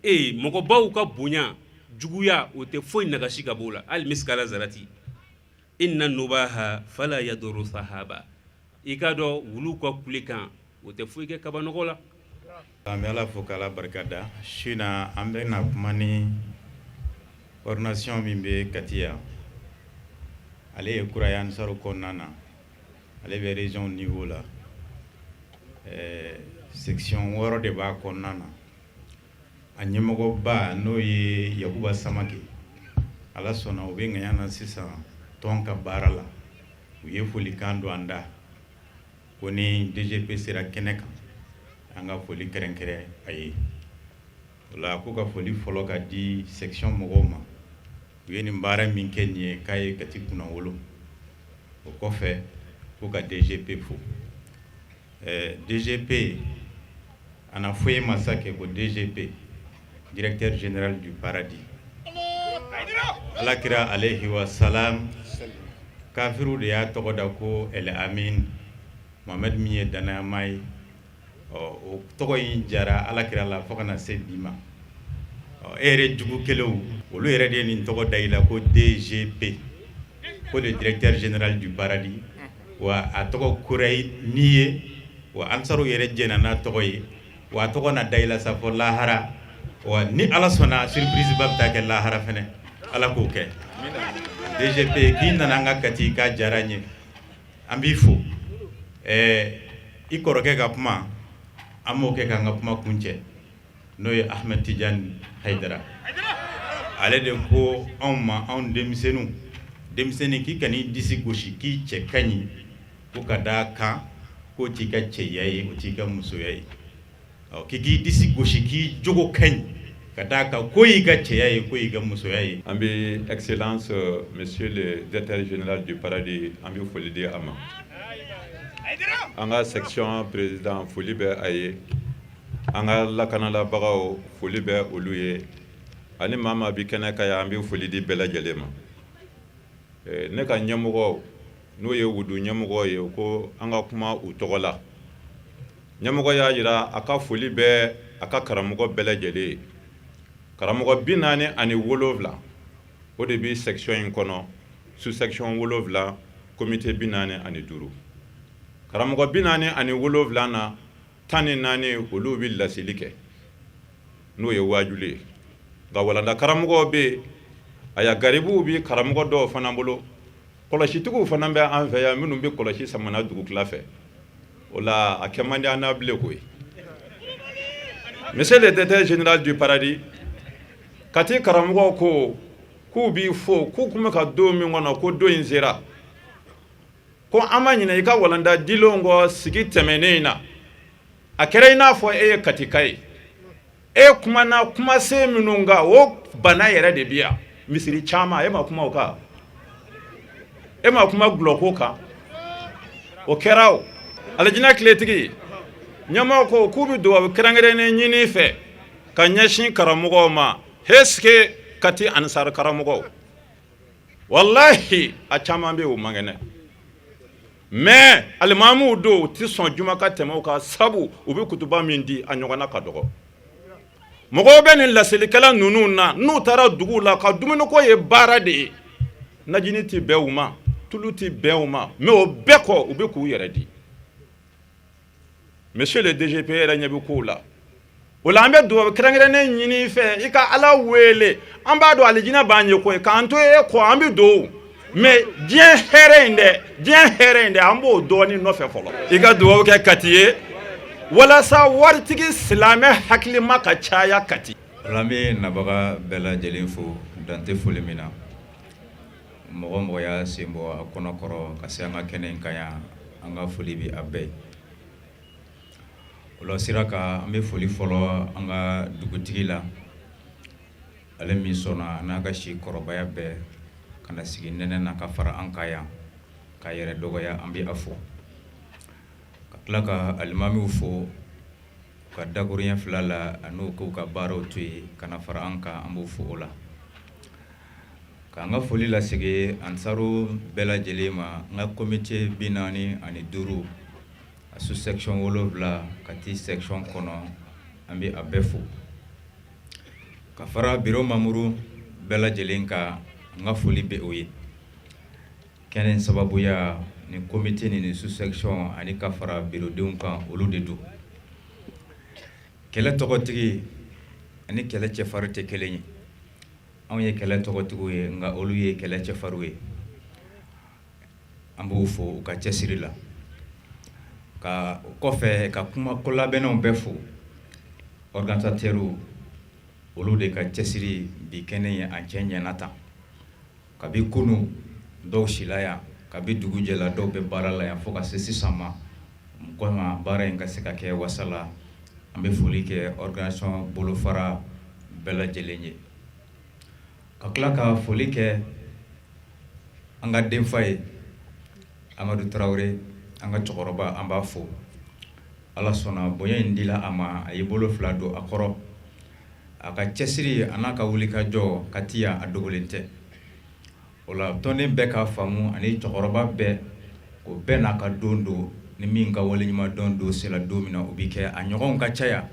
ee mɔgɔbaw ka bonya juguya o tɛ foyi nagasi ka b'o la hali misikala zarati inna nubaha fala yaduru sahaba i k'a dɔn wulu ka kulekan o tɛ foyi kɛ kabanɔgɔ la An bɛ Ala fo k'Ala barika da su in na an bɛna kuma ni ordination min bɛ Kati yan ale ye kura ye Ansaru kɔnɔna na ale bɛ région niveau la ɛɛ section 6 de b'a kɔnɔna na a ɲɛmɔgɔba n'o ye Yakuba Samake Ala sɔnna o bɛ ŋaɲa na sisan tɔn ka baara la u ye folikan don an da ko ni DGP sera kɛnɛ kan an ka foli kɛrɛnkɛrɛn a ye o la ko ka foli fɔlɔ ka di section mɔgɔw ma u ye nin baara min kɛ nin ye k'a ye Kati kunnawolo o kɔfɛ ko ka DGP fo DGP a na fɔ e ma sa kɛ ko DGP directeur général du paradis Alakira alayhi wa salam kafiriw de y'a tɔgɔ da ko El Amin Mohamed min ye danayama ye ɔ o tɔgɔ in jara Alakira la fo ka na se bi ma ɔ e yɛrɛ jugu kelenw olu yɛrɛ de ye nin tɔgɔ da i la ko DGP ko le directeur général du paradis wa a tɔgɔ kora n'i ye wa ansaru yɛrɛ jɛnna n'a tɔgɔ ye wa a tɔgɔ na da i la sa fɔ lahara wa ni Ala sɔnna surprise ba bɛ taa kɛ lahara fɛnɛ Ala k'o kɛ DGP k'i nana an ka Kati k'a diyara n ye an b'i fo ɛɛ i kɔrɔkɛ ka kuma an b'o kɛ k'an ka kuma kuncɛ n'o ye Ahmed Tidiane Haidara ale de ko anw ma anw denmisɛnninw denmisɛnnin k'i kan'i disi gosi k'i cɛ ka ɲi ko ka d'a kan k'o t'i ka cɛya ye o t'i ka musoya ye ɔ k'i k'i disi gosi k'i jogo ka ɲi ka d'a kan k'o y'i ka cɛya ye k'o y'i ka musoya ye. An bɛ excellence monsieur le directeur général du paradis an bɛ foli di a ma an ka section président foli bɛ a ye an ka lakanalabagaw foli bɛ olu ye ani maa maa bɛ kɛnɛ kan yan an bɛ foli di bɛɛ lajɛlen ma ne ka ɲɛmɔgɔ n'o ye wudu ɲɛmɔgɔ ye ko an ka kuma u tɔgɔ la ɲɛmɔgɔ y'a jira a ka foli bɛ a ka karamɔgɔ bɛɛ lajɛlen ye karamɔgɔ 47 o de bɛ section in kɔnɔ sous section 7 comité 45 karamɔgɔ 47 na 14 olu bɛ laseli kɛ n'o ye waajuli ye nka walanda karamɔgɔw bɛ yen aya garibuw bɛ karamɔgɔ dɔw fana bolo kɔlɔsitigiw fana bɛ an fɛ yan minnu bɛ kɔlɔsi samana dugutila fɛ O la a kɛ man di an na bilen koyi. Monsieur le directeur général du paradis, Kati karamɔgɔw ko k'u b'i fo, k'u tun bɛ ka don min kɔnɔ, ko don in sera, ko an ma ɲinɛ i ka walanda dilenw kɔ sigi tɛmɛnen in na. A kɛra i n'a fɔ e ye Katika ye, e kumana kumasen minnu kan, o bana yɛrɛ de bi yan misiri caman. E ma kuma o kan, e ma kuma gulɔko kan, o kɛra. O alijinɛ tiletigi ɲɛmaaw ko k'u bɛ dugawu kɛrɛnkɛrɛnnen ɲini fɛ ka ɲɛsin karamɔgɔw ma. Hesike Kati Ansar karamɔgɔw, walahi a caman bɛ yen, o man kɛnɛ, mais alimamuw don, u tɛ sɔn juma ka tɛmɛ u kan, sabu u bɛ kutuba min di, a ɲɔgɔnna ka dɔgɔ. Mɔgɔw bɛ nin laselikɛla ninnu na, n'u taara duguw la, ka dumuniko ye baara de ye, najini tɛ bɛn u ma, tulu tɛ bɛn u ma, mais o bɛɛ kɔ, u bɛ k'u yɛrɛ di. Monsieur le DGP yɛrɛ ɲɛ bɛ kow la. O la an bɛ dugawu kɛrɛnkɛrɛnnen ɲini i fɛ, i ka Ala wele. An b'a dɔn alijinɛ b'an ye koyi, k'an to e kɔ, an bɛ don, mais diɲɛ hɛrɛ in dɛ, diɲɛ hɛrɛ in dɛ, an b'o dɔɔnin nɔfɛ fɔlɔ. I ka dugawu kɛ Kati ye walasa waritigi silamɛ hakilima ka caya Kati. O la an bɛ nabaga bɛɛ lajɛlen fo, dan tɛ foli min na. Mɔgɔ mɔgɔ y'a sen bɔ a kɔnɔ kɔrɔ ka se an ka kɛnɛ in kan yan, an ka foli bɛ a bɛɛ ye. O la sira kan, an bɛ foli fɔlɔ an ka dugutigi la, ale min sɔnna n'a ka si kɔrɔbaya bɛɛ ka na sigi nɛnɛ na ka fara an kan yan k'a yɛrɛ dɔgɔya, an bɛ a fo. Ka tila ka alimamiw fo ka dakuruɲɛ fila la, an'u k'u ka baaraw to yen ka na fara an kan, an b'o fo o la. K'an ka foli lasegin ansaru bɛɛ lajɛlen ma, n ka komite 45, a sous section 7 Kati section kɔnɔ, an bɛ a bɛɛ fo. Ka fara bureau membre bɛɛ lajɛlen kan, n ka foli bɛ o ye. Kɛnɛ sababuya ni komite ni sous section ani ka fara bureaudenw kan, olu de don. Kɛlɛ tɔgɔtigi ani kɛlɛ cɛfarin tɛ kelen ye. Anw ye kɛlɛ tɔgɔtigiw ye, nka olu ye kɛlɛ cɛfarinw ye. An b'u fo u ka cɛsiri la. Ka kɔfɛ ka kuma kolabɛnnaw bɛɛ fo, organisateurs, olu de ka cɛsiri bi kɛnɛ ye a cɛ ɲɛna tan. Kabi kunun dɔw sila yan, kabi dugu jɛla dɔw bɛ baara la yan, fo ka se sisan ma kɔma baara in ka se ka kɛ wasa la. An bɛ foli kɛ organisation bolofara bɛɛ lajɛlen ye. Ka tila ka foli kɛ an ka denfa ye, Amadu Tarawele, an ka cɛkɔrɔba, an b'a fo. Ala sɔnna bonya in dila a ma, a y'i bolo fila don a kɔrɔ. A ka cɛsiri a n'a ka wulikajɔ Kati yan, a dogolen tɛ. O la tɔnden bɛɛ k'a faamu ani cɛkɔrɔba bɛɛ, o bɛɛ n'a ka don don, ni min ka waleɲumandɔn don sera don min na, o bɛ kɛ. A ɲɔgɔnw ka caya,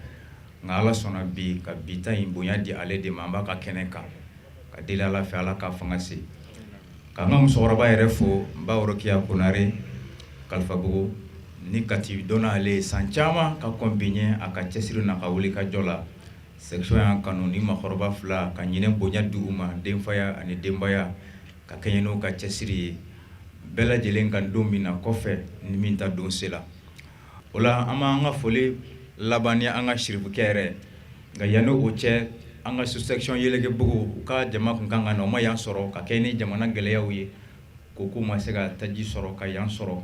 nka Ala sɔnna bi ka bi ta in bonya di ale de ma. An b'a ka kɛnɛ kan ka deli Ala fɛ, Ala ka fanga se. K'an ka musokɔrɔba yɛrɛ fo, n ba Worokiya Konare Kalifabugu, ni Kati dɔnna ale ye san caman ka kɔn bi ɲɛ, a ka cɛsiri n'a ka wulikajɔ la. Section y'an kanu ni makɔrɔba fila ka ɲinɛ bonya di u ma, denfaya ani denbaya, ka kɛɲɛ n'u ka cɛsiri ye. Bɛɛ lajɛlen ka don min na kɔfɛ, ni min ta don sera. O la an b'an ka foli laban ni an ka sirifukɛ yɛrɛ. Nka yanni o cɛ, an ka sous-section Yelekebugu, u ka jama tun kan ka na, u ma yan sɔrɔ ka kɛ ni jamana gɛlɛyaw ye, ko k'u ma se ka taji sɔrɔ ka yan sɔrɔ.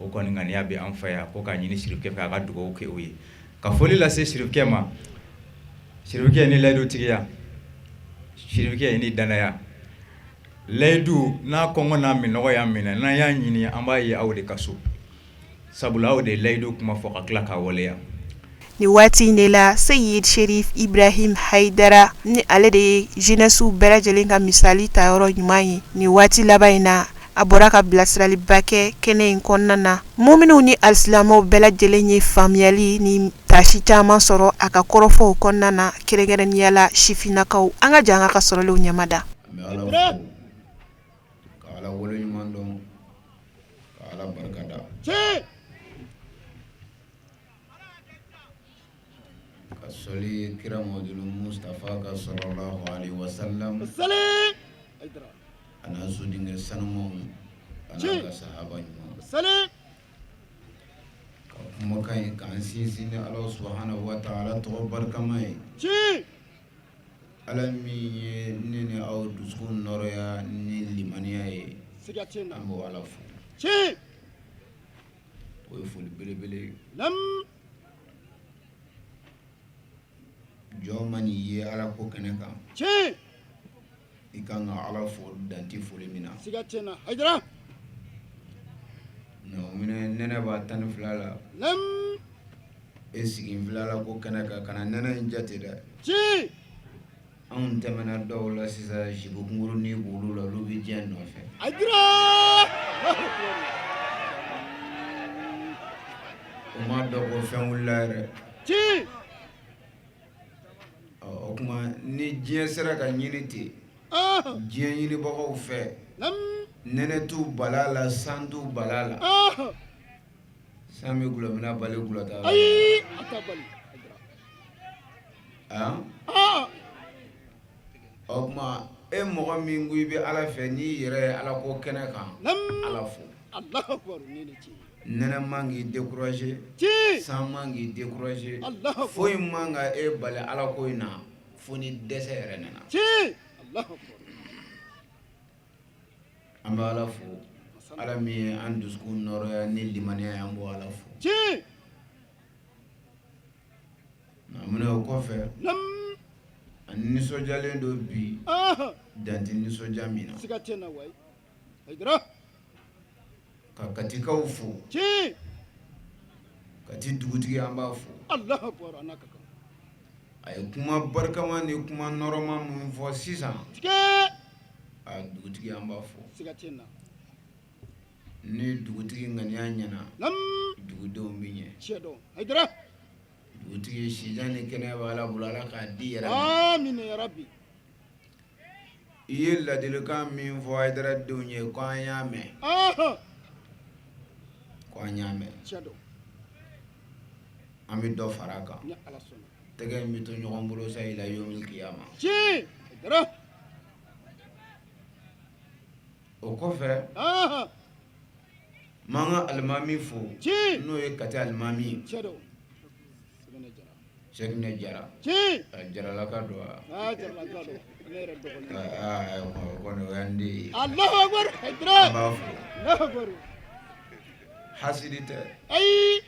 O kɔni ŋaniya bɛ an fɛ yan ko k'a ɲini sirifukɛ fɛ, a ka dugawu kɛ o ye. Ka foli lase sirifukɛ ma. Sirifukɛ ni layidutigiya, sirifukɛ ni danaya, layidu n'a kɔngɔ n'a minnɔgɔ y'an minɛ, n'an y'a ɲini, an b'a ye aw de ka so, sabula aw de ye layidu kuma fɔ ka tila k'a waleya. Ni waati in de la, Seyid Sherif Ibrahim Haidara, ni ale de ye jeunesse bɛɛ lajɛlen ka misali ta yɔrɔ ɲuman ye ni waati laban in na, a bɔra ka bilasiraliba kɛ kɛnɛ in kɔnɔna na. Muminw ni alisilamɛw bɛɛ lajɛlen ye faamuyali ni taasi caman sɔrɔ a ka kɔrɔfɔw kɔnɔna na, kɛrɛnkɛrɛnnenya la sifinnakaw. An ka jɛ an ka sɔrɔlenw ɲɛmada. An bɛ Ala fo ka Ala waleɲuman dɔn, ka Ala barika da. Ka sɔli kira Muhamadu Mustafa kan sallallahu alaihi wasallam. A n'a sodenkɛ sanumanw, a n'a ka sahaba ɲumanw. Ka kumakan ye k'an sinsin ni Ala subahana wa taala tɔgɔ barikama ye. Ala min ye ne ni aw dusukun nɔrɔya ni limaniya ye, an b'o Ala fo. O ye foli belebele ye. Jɔn man'i ye Ala ko kɛnɛ kan, i kan ka Ala fo dan tɛ foli min na. Siga tɛ n na Hayidara. Minɛ nɛnɛ b'a 12 la, e sigi filɛ Ala ko kɛnɛ kan, kana nɛnɛ in jate dɛ. Anw tɛmɛna dɔw la sisan, jupe kunkurunin b'olu la, olu bɛ diɲɛ nɔfɛ. Hayidara. U m'a dɔn ko fɛn wulila yɛrɛ. O tuma ni diɲɛ sera ka ɲini ten, diɲɛ ɲinibagaw fɛ, nɛnɛ t'u bala la, san t'u bala la. San bɛ gulɔminna bali gulɔ ta la. Ayi, a t'a bali. O tuma e mɔgɔ min ko i bɛ Ala fɛ, n'i yɛrɛ ye Ala ko kɛnɛ kan, Ala fo. Nɛnɛ man k'i décourager, san man k'i décourager, foyi man ka e bali Ala ko in na fo ni dɛsɛ yɛrɛ nana. An bɛ Ala fo, Ala min ye an dusukun nɔrɔya ni limaniya ye, an b'o Ala fo. Nka o kɔfɛ, an nisɔndiyalen don bi, dan tɛ nisɔndiya min na. Siga tɛ n na wayi. Hayidara. Ka Katikaw fo. Kati dugutigi an b'a fo. Alahu akibaru a n'a ka kan. A ye kuma barikama ni kuma nɔrɔma min fɔ sisan. A dugutigi an b'a fo. Siga tɛ n na. Ni dugutigi ŋaniya ɲɛna, dugudenw bɛ ɲɛ. Tiɲɛ don Hayidara. Dugutigi sijan ni kɛnɛya bɛ Ala bolo, Ala k'a di yɛrɛ ma. Amina yarabi. I ye ladilikan min fɔ Hayidara denw ye ko an y'a mɛn. Ko an y'a mɛn. Tiɲɛ don. An bɛ dɔ fara a kan. Ni Ala sɔnna. Tɛgɛ in bɛ to ɲɔgɔn bolo sa ila yomil kiyama. Tiɲɛ. Hayidara. O kɔfɛ. N b'an ka alimami fo. N'o ye Kati alimami ye. Tiɲɛ don. Sɛkinɛ Jara. Tiɲɛ. Jaralaka don wa? Aa Jaralaka don. Ne yɛrɛ dɔgɔnin. Aa o kɔni o y'an den ye. Alahu akibaru Hayidara. An b'a fo. Alahu akibaru. Hasidi tɛ. Ayi.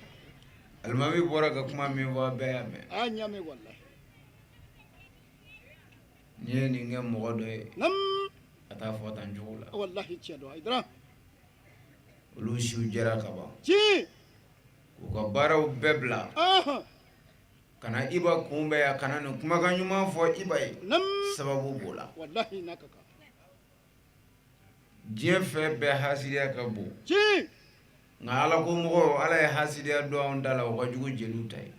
Alimami bɔra ka kuma min fɔ a bɛɛ y'a mɛn. Aa n y'a mɛn walahi. N'i ye nin kɛ mɔgɔ dɔ ye. A t'a fɔ tan cogo la. Walahi tiɲɛ don Hayidara. Olu siw jɛra ka ban. Tiɲɛ. K'u ka baaraw bɛɛ bila. Ka na Iba kunbɛn yan, ka na nin kumakan ɲuman fɔ Iba ye. Sababu b'o la. Walahi n'a ka kan. Diɲɛ fɛn bɛɛ hasidiya ka bon. Tiɲɛ. Nka Ala ko mɔgɔw, Ala ye hasidiya don anw da la, o ka jugu jeliw ta ye.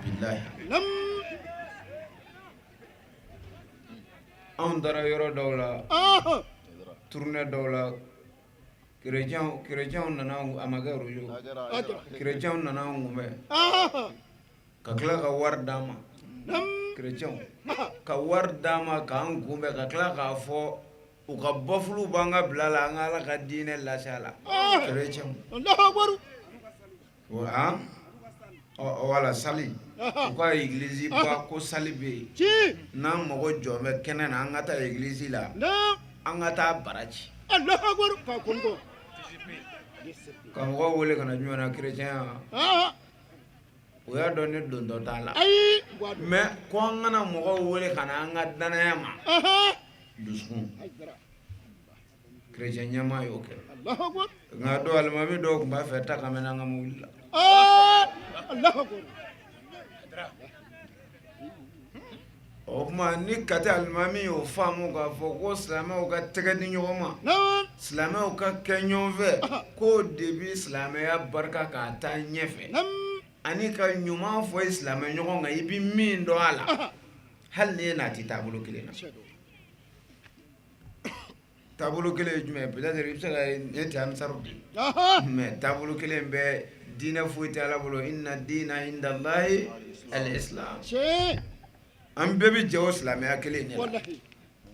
Bilahi. Anw taara yɔrɔ dɔw la, tournée dɔw la, chrétiens nana, a ma kɛ rojo, chrétiens nana an kunbɛn ka tila ka wari d'an ma, chrétiens ka wari d'an ma k'an kunbɛn ka tila k'a fɔ u ka bafulu b'an ka bila la, an ka Ala ka diinɛ lase a la, chrétiens. Wala sali u ka église ba ko sali bɛ yen, n'an mago jɔ bɛ kɛnɛ na, an ka taa église la, an ka taa bara ci. Ka mɔgɔw wele ka na jumɛn na chrétien o y'a dɔn ne dontɔ t'a la, mais ko an kana mɔgɔw wele ka na an ka danaya ma, dusukun chrétien ɲɛmaa y'o kɛ. Nka dɔw alimami dɔw tun b'a fɛ ta ka mɛn an ka mobili la. O tuma ni Kati alimami y'o faamu k'a fɔ ko silamɛw ka tɛgɛ di ɲɔgɔn ma, silamɛw ka kɛ ɲɔgɔn fɛ, k'o de bɛ silamɛya barika k'a taa ɲɛfɛ, ani ka ɲuman fɔ i silamɛ ɲɔgɔn kan i bɛ min dɔn a la, hali ni e n'a tɛ taabolo kelen na. Taabolo kelen ye jumɛn ye? Peut-être i bɛ se ka ne tɛ ansaru de ye, mais taabolo kelen bɛ diinɛ foyi tɛ Ala bolo, inna diina indallahi al-islam. An bɛɛ bɛ jɛ o silamɛya kelen de la,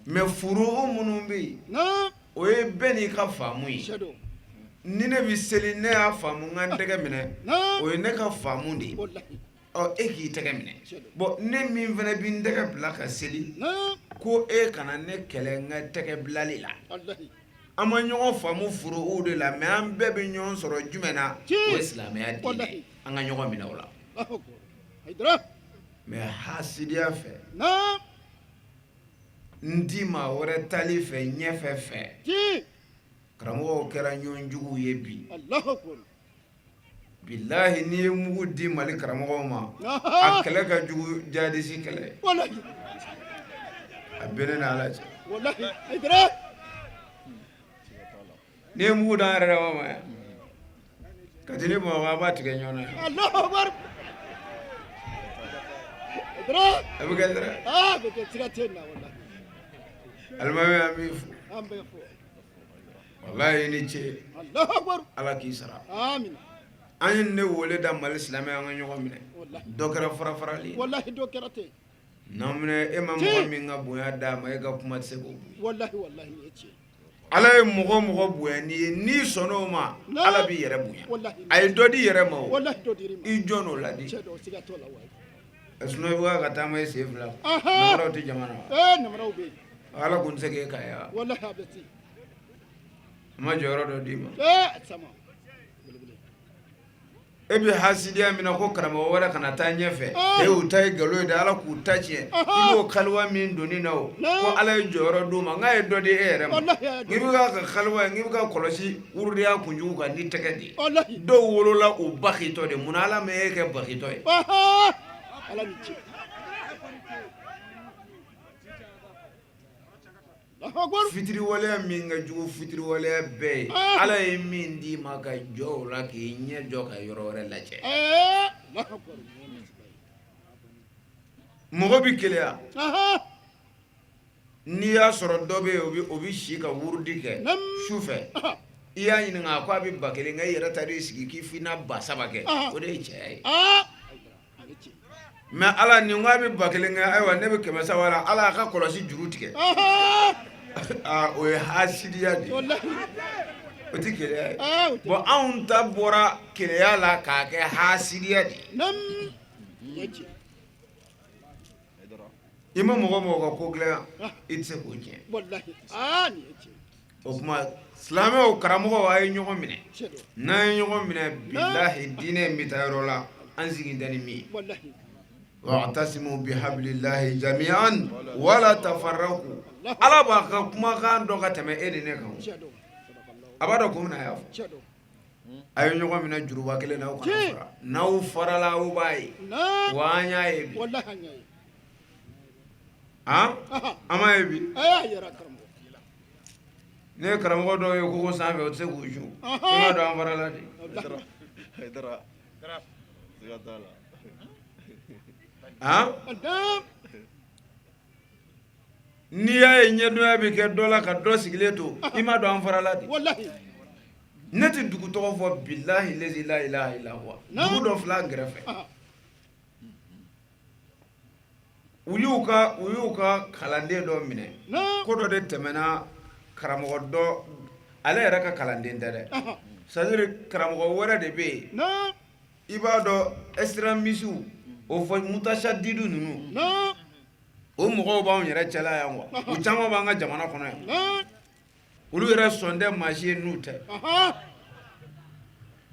mais furu minnu bɛ yen, o ye bɛɛ n'i ka faamu ye. Ni ne bɛ seli, ne y'a faamu n ka n tɛgɛ minɛ, o ye ne ka faamu de ye. Ɔ, e k'i tɛgɛ minɛ. Bon, ne min fana bɛ n tɛgɛ bila ka seli, ko e kana ne kɛlɛ n ka tɛgɛ bilali la. An ma ɲɔgɔn faamu furuw de la, mais an bɛɛ bɛ ɲɔgɔn sɔrɔ jumɛn na? O ye silamɛya diinɛ, an ka ɲɔgɔn minɛ o la. Mais hasidiya fɛ, n di maa wɛrɛ tali fɛ ɲɛfɛ fɛ, karamɔgɔw kɛra ɲɔgɔn juguw ye bi. Bilahi, n'i ye mugu di Mali karamɔgɔw ma, a kɛlɛ ka jugu jadisi kɛlɛ. A bɛ ne ni Ala cɛ. N'i ye mugu d'an yɛrɛ dama ma yan, Kati ni Bamakɔ, an b'a tigɛ ɲɔgɔn na yan. A bɛ kɛ dɛ. Alimami, an b'i fo. Walayi, i ni ce. Ala k'i sara. An ye ne wele da Mali silamɛ, an ka ɲɔgɔn minɛ. Dɔ kɛra fara farali. N'an minɛ, e ma mɔgɔ min ka bonya d'a ma, e ka kuma tɛ se k'o bɔ. Ala ye mɔgɔ mɔgɔ bonya n'i ye, n'i sɔnna o ma, Ala b'i yɛrɛ bonya. A ye dɔ di yɛrɛ ma, o i jɔn o ladi. Sinon i bɛ ka taama i sen fila, namaraw tɛ jamana wa? Ala kun tɛ se k'e ka yan, a ma jɔyɔrɔ dɔ d'i ma. E bɛ hasidiya min na ko karamɔgɔ wɛrɛ kana taa ɲɛfɛ, e y'u ta ye nkalon ye dɛ, Ala k'u ta tiɲɛ. I b'o kaliwa min donni na, o ko Ala ye jɔyɔrɔ d'u ma, n'a ye dɔ di e yɛrɛ ma, n'i bɛ ka kaliwa, n'i bɛ ka kɔlɔsi wurudiya kunjugu kan ni tɛgɛ de ye. Dɔw wolola u bakitɔ de, munna Ala ma e kɛ bakitɔ ye? Fitiriwaleya min ka jugu fitiriwaleya bɛɛ ye, Ala ye min d'i ma ka jɔ o la, k'i ɲɛ jɔ ka yɔrɔ wɛrɛ lajɛ, mɔgɔ bɛ keleya. N'i y'a sɔrɔ dɔ bɛ yen, o bɛ si ka wurudi kɛ su fɛ, i y'a ɲininka, a ko a bɛ 1000 kɛ, i yɛrɛ taar'i sigi k'i f'i na 3000 kɛ, o de ye cɛya ye. Mais Ala nin ko a bɛ 1000 kɛ, ayiwa, ne bɛ 300 la, Ala a ka kɔlɔsi juru tigɛ. O ye hasidiya de ye, o tɛ keleya ye. Bon, anw ta bɔra keleya la k'a kɛ hasidiya de ye. I ma mɔgɔ mɔgɔ ka ko dilan, i tɛ se k'o tiɲɛ. O tuma, silamɛw, karamɔgɔw, a ye ɲɔgɔn minɛ. N'an ye ɲɔgɔn minɛ, bilahi, diinɛ in bɛ taa yɔrɔ la an sigi tɛ ni min ye. Wa'tasimu bihablillahi jami'an wala tafarraqu. Ala b'a ka kumakan dɔn ka tɛmɛ e ni ne kan. A b'a dɔn kun min na a y'a fɔ. A ye ɲɔgɔn minɛ juruba kelen na, aw kana fara. N'aw farala, aw b'a ye. Wa an y'a ye bi. An m'a ye bi. Ne ye karamɔgɔ dɔw ye kogo sanfɛ, o tɛ se k'u su. I m'a dɔn an farala de. N'i y'a ye ɲɛdonya bɛ kɛ dɔ la ka dɔ sigilen to, i m'a dɔn an farala de. Ne tɛ dugu tɔgɔ fɔ, bilahi lazi la ilaha illa huwa. Dugu dɔ filɛ an kɛrɛfɛ. U y'u ka kalanden dɔ minɛ. Ko dɔ de tɛmɛna karamɔgɔ dɔ, ale yɛrɛ ka kalanden tɛ dɛ, c'est à dire karamɔgɔ wɛrɛ de bɛ yen. I b'a dɔn, extrémistes, o fɔ mutashadidu ninnu, o mɔgɔw b'anw yɛrɛ cɛla yan quoi. U caman b'an ka jamana kɔnɔ yan. Olu yɛrɛ sɔn tɛ maa si ye n'u tɛ.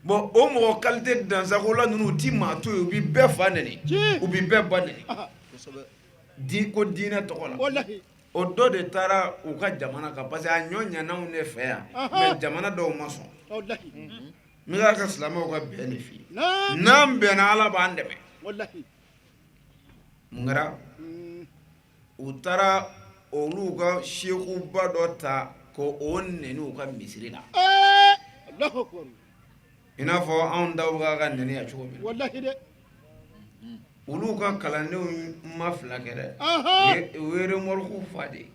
Bon, o mɔgɔ qualité dansagola ninnu, u ti maa to yen, u bɛ bɛɛ fa nɛni, u bɛ bɛɛ ba nɛni di ko diinɛ tɔgɔ la. O dɔ de taara u ka jamana kan, parce que a ɲɔ ɲɛna anw de fɛ yan, mais jamana dɔw ma sɔn. N bɛ ka silamɛw ka bɛn de f'i ye. N'an bɛnna, Ala b'an dɛmɛ. Mun kɛra? U taara olu ka sekuba dɔ ta ko o nɛni u ka misiri la, i n'a fɔ anw daw bɛ ka nɛni yan cogo min. Olu ka kalandenw ma fila kɛ dɛ, u ye remorque fa de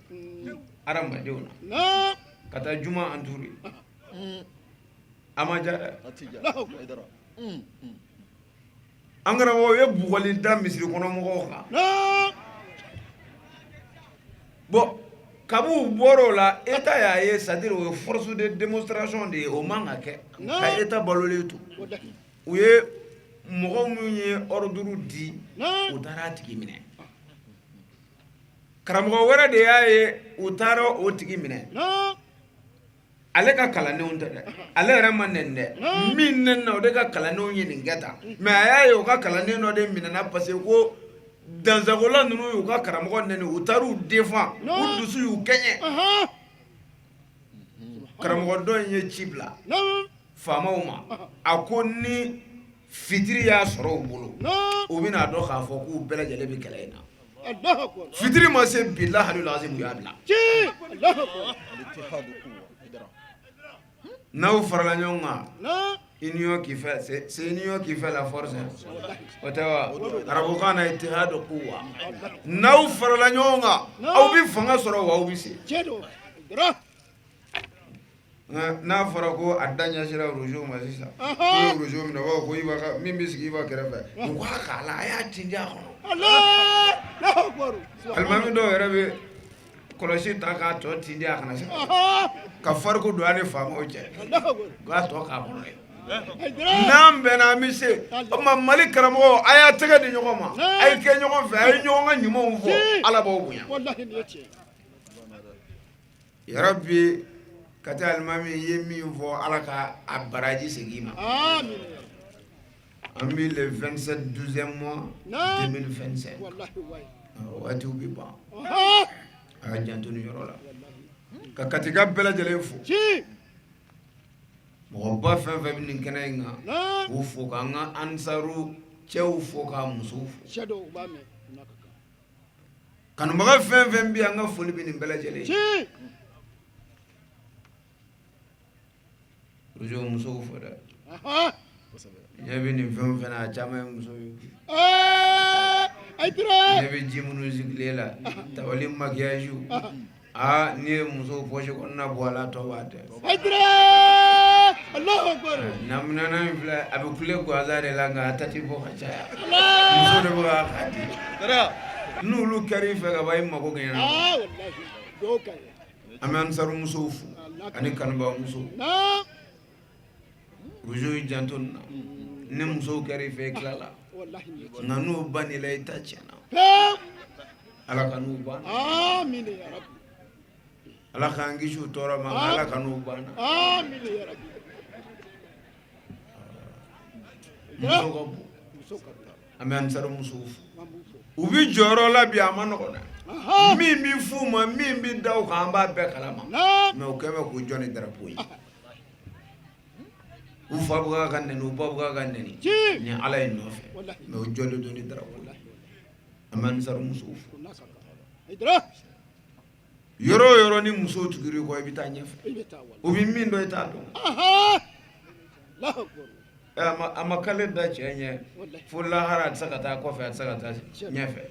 hadamadenw na ka taa juma entouré. A ma diya dɛ. An karamɔgɔ ye bugɔli da misiri kɔnɔ mɔgɔw kan. Bon, Kabi u bɔra o la, État y'a ye, c'est à dire o ye force de démonstration de ye, o man ka kɛ ka État balolen to. U ye mɔgɔ minnu ye ordre di, u taara a tigi minɛ. Karamɔgɔ wɛrɛ de y'a ye, u taara o tigi minɛ. Ale ka kalandenw tɛ dɛ, ale yɛrɛ ma nɛni dɛ, min nɛnina o de ka kalandenw ye nin kɛ tan. Mais a y'a ye u ka kalanden dɔ de minɛna parce que ko dansagola ninnu y'u ka karamɔgɔ nɛni, u taara u défend, u dusu y'u kɛɲɛ. Karamɔgɔ dɔ in ye ci bila faamaw ma, a ko ni fitiri y'a sɔrɔ u bolo, u bɛna dɔn k'a fɔ k'u bɛɛ lajɛlen bɛ kɛlɛ in na. Fitiri ma se, bilahi lazim, u y'a bila. N'aw farala ɲɔgɔn kan, union qui fait, c'est union qui fait la force, o tɛ wa? Arabukan na, ittihadu quwwa. N'aw farala ɲɔgɔn kan, aw bɛ fanga sɔrɔ wa aw bɛ se. N'a fɔra ko a da ɲɛsinra rojo ma sisan, k'o ye rojo minɛ, u b'a fɔ ko Iba ka min bɛ sigi Iba kɛrɛfɛ, u k'a k'a la, a y'a tintin a kɔnɔ. Alimami dɔw yɛrɛ bɛ kɔlɔsi ta k'a tɔ tintin a kana se ka fariko don a ni faamaw cɛ, k'a tɔ k'a kɔnɔ ye. N'an bɛnna, an bɛ se. O tuma Mali karamɔgɔw, a y'a tɛgɛ di ɲɔgɔn ma, a ye kɛ ɲɔgɔn fɛ, a ye ɲɔgɔn ka ɲumanw fɔ, Ala b'aw bonya. Yarabi, Kati alimami ye min fɔ, Ala ka a baraji segin i ma. An bɛ le 27 12e mois 2025, waatiw bɛ ban, a ka janto nin yɔrɔ la. Ka Katika bɛɛ lajɛlen fo, mɔgɔba fɛn fɛn bɛ nin kɛnɛ in kan, k'u fo, k'an ka ansaru cɛw fo, ka musow fo, kanubaga fɛn fɛn bɛ, an ka foli bɛ nin bɛɛ lajɛlen ye. Rojo, musow fo dɛ. Ɲɛ bɛ nin fɛn fɛn na, a caman ye muso ye. Ne bɛ ji minnu sigilen la, tabali, maquillage, aa, n'i ye musow poche kɔnɔna bɔ a la, tɔ b'a tɛ. Namunana in filɛ, a bɛ kule gansan de la, nka a ta tɛ bɔ ka caya. Muso de bɛ k'a di. N'olu kɛra i fɛ ka ban, i mago ɲɛna. An bɛ ansaru musow fo ani kanubaga musow. Rojo, y'i janto nin na. Ni musow kɛra i fɛ, i tilala, nka n'u banna i la, i ta tiɲɛna. Ala kan'u ban, Ala k'an kisi u tɔɔrɔ ma, Ala kan'u ban. Muso ka bon. An bɛ ansaru musow fo, u bɛ jɔyɔrɔ la bi, a ma nɔgɔn dɛ. Min bɛ f'u ma, min bɛ da u kan, an b'a bɛɛ kalama, mais u kɛlen bɛ k'u jɔ ni drapeau ye. U fa bɛ ka nɛni, u ba bɛ ka nɛni ni Ala ye nɔfɛ, mais u jɔlen don ni drapeau ye. An bɛ ansaru musow fo. Yɔrɔ o yɔrɔ ni musow tugura i kɔ, i bɛ taa ɲɛfɛ. U bɛ min dɔn, i t'a dɔn. A ma kale da cɛ ɲɛ fo lahara, a tɛ se ka taa kɔfɛ, a tɛ se ka taa ɲɛfɛ,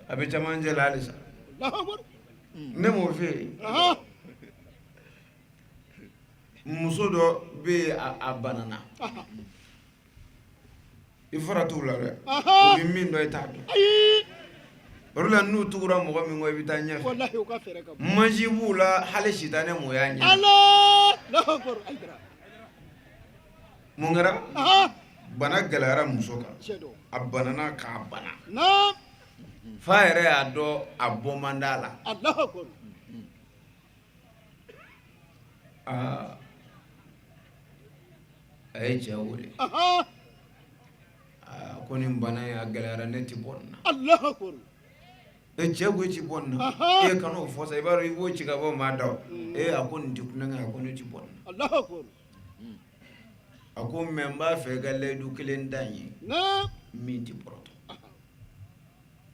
a bɛ camancɛ la halisa. Ne m'o fɛ yen. Muso dɔ bɛ yen, a banana. I fara t'u la dɛ, u bɛ min dɔn, i t'a dɔn. O de la, n'u tugura mɔgɔ min kɔ, i bɛ taa ɲɛfɛ. Magie b'u la, hali sitanɛ m'o y'a ɲɛ. Mun kɛra? Bana gɛlɛyara muso kan, a banana k'a bana f'a yɛrɛ y'a dɔn a bɔ man d'a la. Aa, a ye cɛ wele ko nin bana in a gɛlɛyara, ne tɛ bɔ nin na. E cɛ ko i ti bɔ nin na, e kan'o fɔ sa, i b'a dɔn i b'o ci ka bɔ maa da. E a ko nin tɛ kulonkɛ, a ko ne ti bɔ nin na. A ko mais n b'a fɛ i ka layidu kelen da n ye min ti bɔrɔtɔ.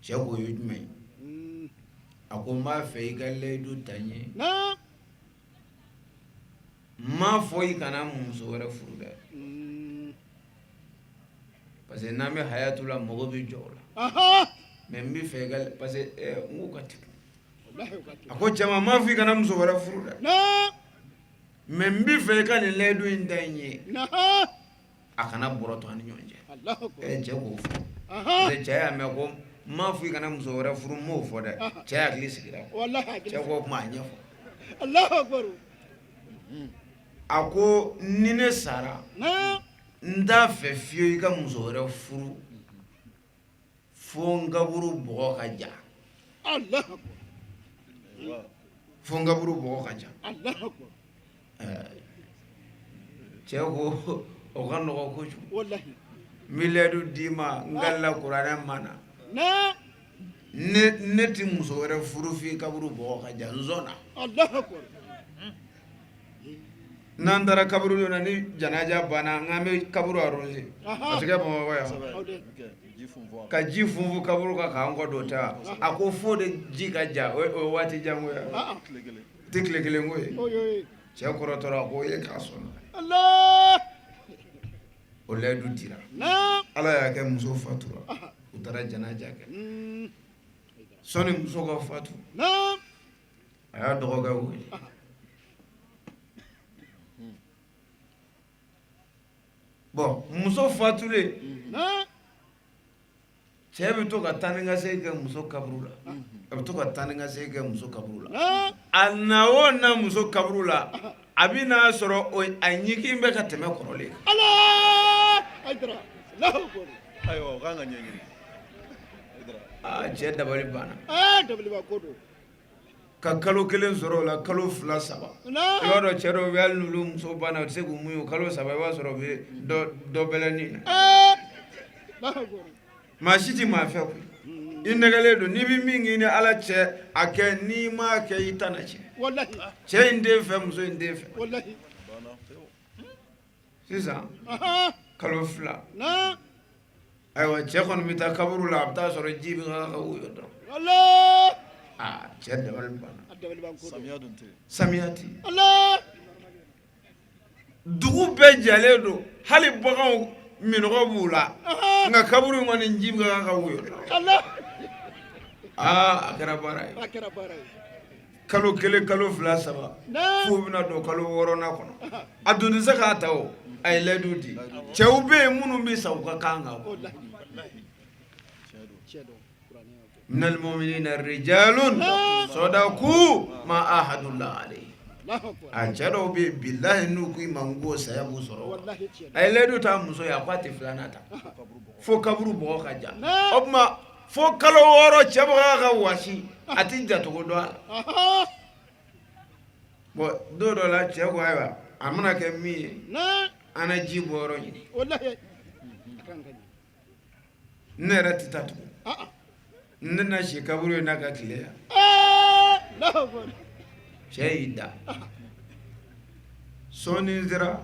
Cɛ ko o ye jumɛn ye? A ko n b'a fɛ i ka layidu ta n ye, n m'a fɔ i kana muso wɛrɛ furu dɛ, parce que n'an bɛ hayatu la, mɔgɔ bɛ jɔ o la, mais n bɛ fɛ i ka, parce que n k'o ka tiɲɛ. A ko cɛ ma, n m'a fɔ i kana muso wɛrɛ furu dɛ, mais n bɛ fɛ i ka nin layidu in da n ye, a kana bɔrɔtɔ an ni ɲɔgɔn cɛ. Ɛ, cɛ k'o fɔ, parce que cɛ y'a mɛn ko N m'a fɔ i kana muso wɛrɛ furu, n m'o fɔ dɛ. Cɛ hakili sigira. Cɛ ko o tuma a ɲɛfɔ. A ko ni ne sara, n t'a fɛ fiyewu i ka muso wɛrɛ furu fo n kaburu bɔgɔ ka ja, fo n kaburu bɔgɔ ka ja. Cɛ ko o ka nɔgɔ kojugu, n bɛ layidu d'i ma, n kalila kuranɛ ma na, ne tɛ muso wɛrɛ furu f'i kaburu bɔgɔ ka ja, n sɔnna. N'an taara kaburu na ni janaja banna, n k'an bɛ kaburu arroser, a tɛ kɛ Bamakɔ yan, ka ji funfun kaburu kan k'an kɔ don ta. A ko fo de ji ka ja, o ye waati jan ko ye, tɛ tile kelen ko ye. Cɛ kɔrɔtɔra ko e k'a sɔnna, o layidu dira. Ala y'a kɛ muso fatura, u taara janaja kɛ. Sɔnni muso ka fatu, a y'a dɔgɔkɛ wele. Bon, muso fatulen, cɛ bɛ to ka taa ni ka segin kɛ muso kaburu la, a bɛ to ka taa ni ka segin kɛ muso kaburu la. A na o na muso kaburu la, a bɛ n'a sɔrɔ a ɲigin bɛ ka tɛmɛ kɔrɔlen kan. Ayiwa, o kan ka ɲɛɲini. Aa, cɛ dabali banna. Ka kalo kelen sɔrɔ o la, kalo fila, saba. I b'a dɔn, cɛ dɔw bɛ, hali n'olu muso banna, u tɛ se k'u muɲu kalo 3, i b'a sɔrɔ u bɛ dɔ bɛlɛnin na. Maa si tɛ maa fɛ koyi, i nɛgɛlen don. N'i bɛ min k'i ni Ala cɛ, a kɛ. N'i m'a kɛ, i ta na cɛ. Cɛ in den fɛ, muso in den fɛ. Sisan kalo 2, ayiwa, cɛ kɔni bɛ taa kaburu la, a bɛ taa sɔrɔ ji bɛ ka woyo dɔrɔn. Aa, cɛ dabali banna. Samiya tɛ, dugu bɛɛ jɛlen don, hali baganw minnɔgɔ b'u la, nka kaburu in kɔni ji bɛ ka woyo dɔrɔn. Aa, a kɛra baara ye. Kalo kelen, kalo fila, saba, f'u bɛna don kalo wɔɔrɔnan kɔnɔ, a dun tɛ se k'a ta. O a ye layidu di. Cɛw bɛ yen minnu bɛ sa u ka kan kan. Minal mu'minina rijalun sadaku ma ahadullah alayhi. A cɛ dɔw bɛ yen, bilahi, n'u ko i ma n ko saya b'u sɔrɔ. A ye layidu ta muso ye, a ko a tɛ filanan ta fo kaburu bɔgɔ ka ja. O tuma fo kalo 6, cɛ bɛ ka wasi, a tɛ jatogo dɔn a la. Bon, don dɔ la, cɛ ko ayiwa, a mana kɛ min ye, an na ji bɔ yɔrɔ ɲini. Ne yɛrɛ tɛ taa tugun, ne na si kaburu in n'a ka tile yan. Cɛ y'i da. Sɔɔni sera,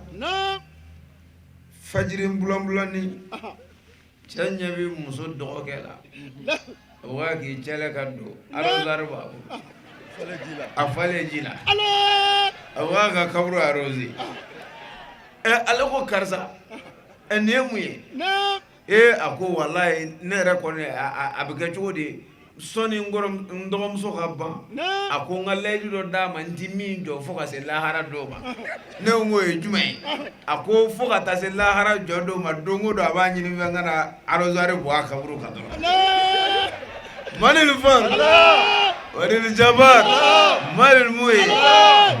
fajiri bulanbulanni, cɛ ɲɛ bɛ muso dɔgɔkɛ la, o b'a k'i cɛlɛ ka don, arrosoir b'a bolo, a falen ji la, a b'a ka kaburu arroser. Ɛ, ale ko karisa, ɛ, nin ye mun ye? Ee, a ko walayi, ne yɛrɛ kɔni, a bɛ kɛ cogo di? Sɔnni n dɔgɔmuso ka ban, a ko n ka layidu dɔ d'a ma, n ti min jɔ fo ka se lahara don ma. Ne ko o ye jumɛn ye? A ko fo ka taa se lahara jɔ don ma, don o don a b'a ɲini fɛ n ka na arrosoir bɔ a kaburu kan dɔrɔn. Manil far manil jabar manil muhi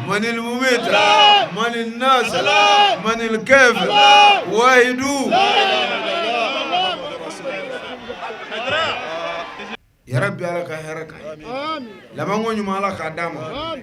manil mumit manil nasir manil kafir wahidu. Yarabi, Ala ka hɛrɛ k'an ye. Labanko ɲuman, Ala k'a d'an ma.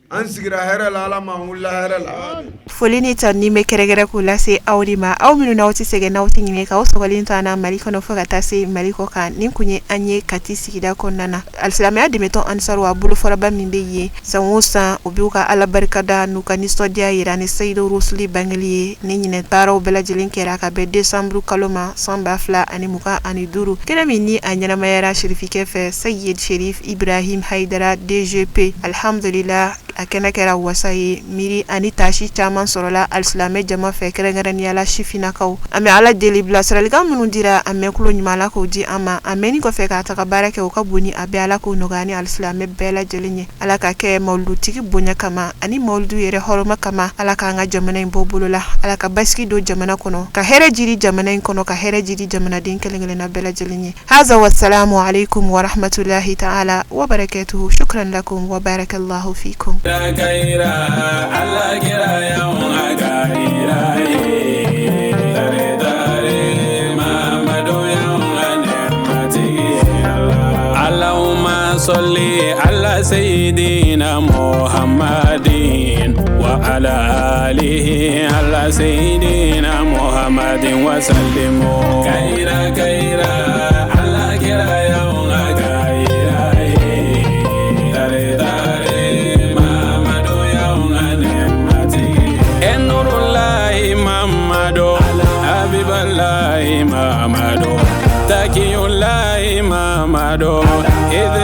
An sigira hɛrɛ la, Ala m'an wulila hɛrɛ la. Foli ni tanuni bɛ kɛrɛnkɛrɛn k'o lase aw de ma, aw minnu n'aw tɛ sɛgɛn, n'aw tɛ ɲinɛ k'aw sɔgɔlen to an na Mali kɔnɔ fo ka taa se Mali kɔ kan. Nin kun ye an ye Kati sigida kɔnɔna na. Alisilamɛya dɛmɛtɔn Ansaru a bolofaraba min bɛ yen san o san, u b'u ka Ala barikada n'u ka nisɔndiya yira ni Seyidu Rusuli bangeli ye. Ni ɲinɛ baaraw bɛɛ lajɛlen kɛra ka bɛn desanburu kalo ma san 2025, kɛnɛ min ni a ɲɛnamayara sirifikɛ fɛ, Seyid Sherif Ibrahim Haidara DGP. Alihamdulila. A kɛnɛ kɛra wasa ye, miiri ani taasi caman sɔrɔla alisilamɛ jama fɛ, kɛrɛnkɛrɛnnenya la sifinnakaw. An bɛ Ala deli, bilasiralikan minnu dira, a mɛn tulo ɲuman, Ala k'o di an ma. A mɛnni kɔfɛ k'a taga baara kɛ, o ka bon ni a bɛɛ. Ala k'o nɔgɔya ni alisilamɛ bɛɛ lajɛlen ye. Ala ka kɛ mawuludutigi bonya kama ani mawuludu yɛrɛ hɔrɔma kama. Ala k'an ka jamana in bɔ bolo la. Ala ka basigi don jamana kɔnɔ, ka hɛrɛ jiri jamana in kɔnɔ, ka hɛrɛ jiri jamanaden kelen-kelenna bɛɛ lajɛlen ye. Haza wasalamu alaikum warahmatullahi ta'ala wa barakatuhu. Shukran lakum wa barakallahu fikum. اللهم صل على سيدنا محمد وعلى آله على سيدنا محمد وسلم. كيرا كيرا على كيرا يوم كيرا تاري تاري محمد يوم نعمتي النور الله محمد حبيب الله محمد تقي الله محمد إذ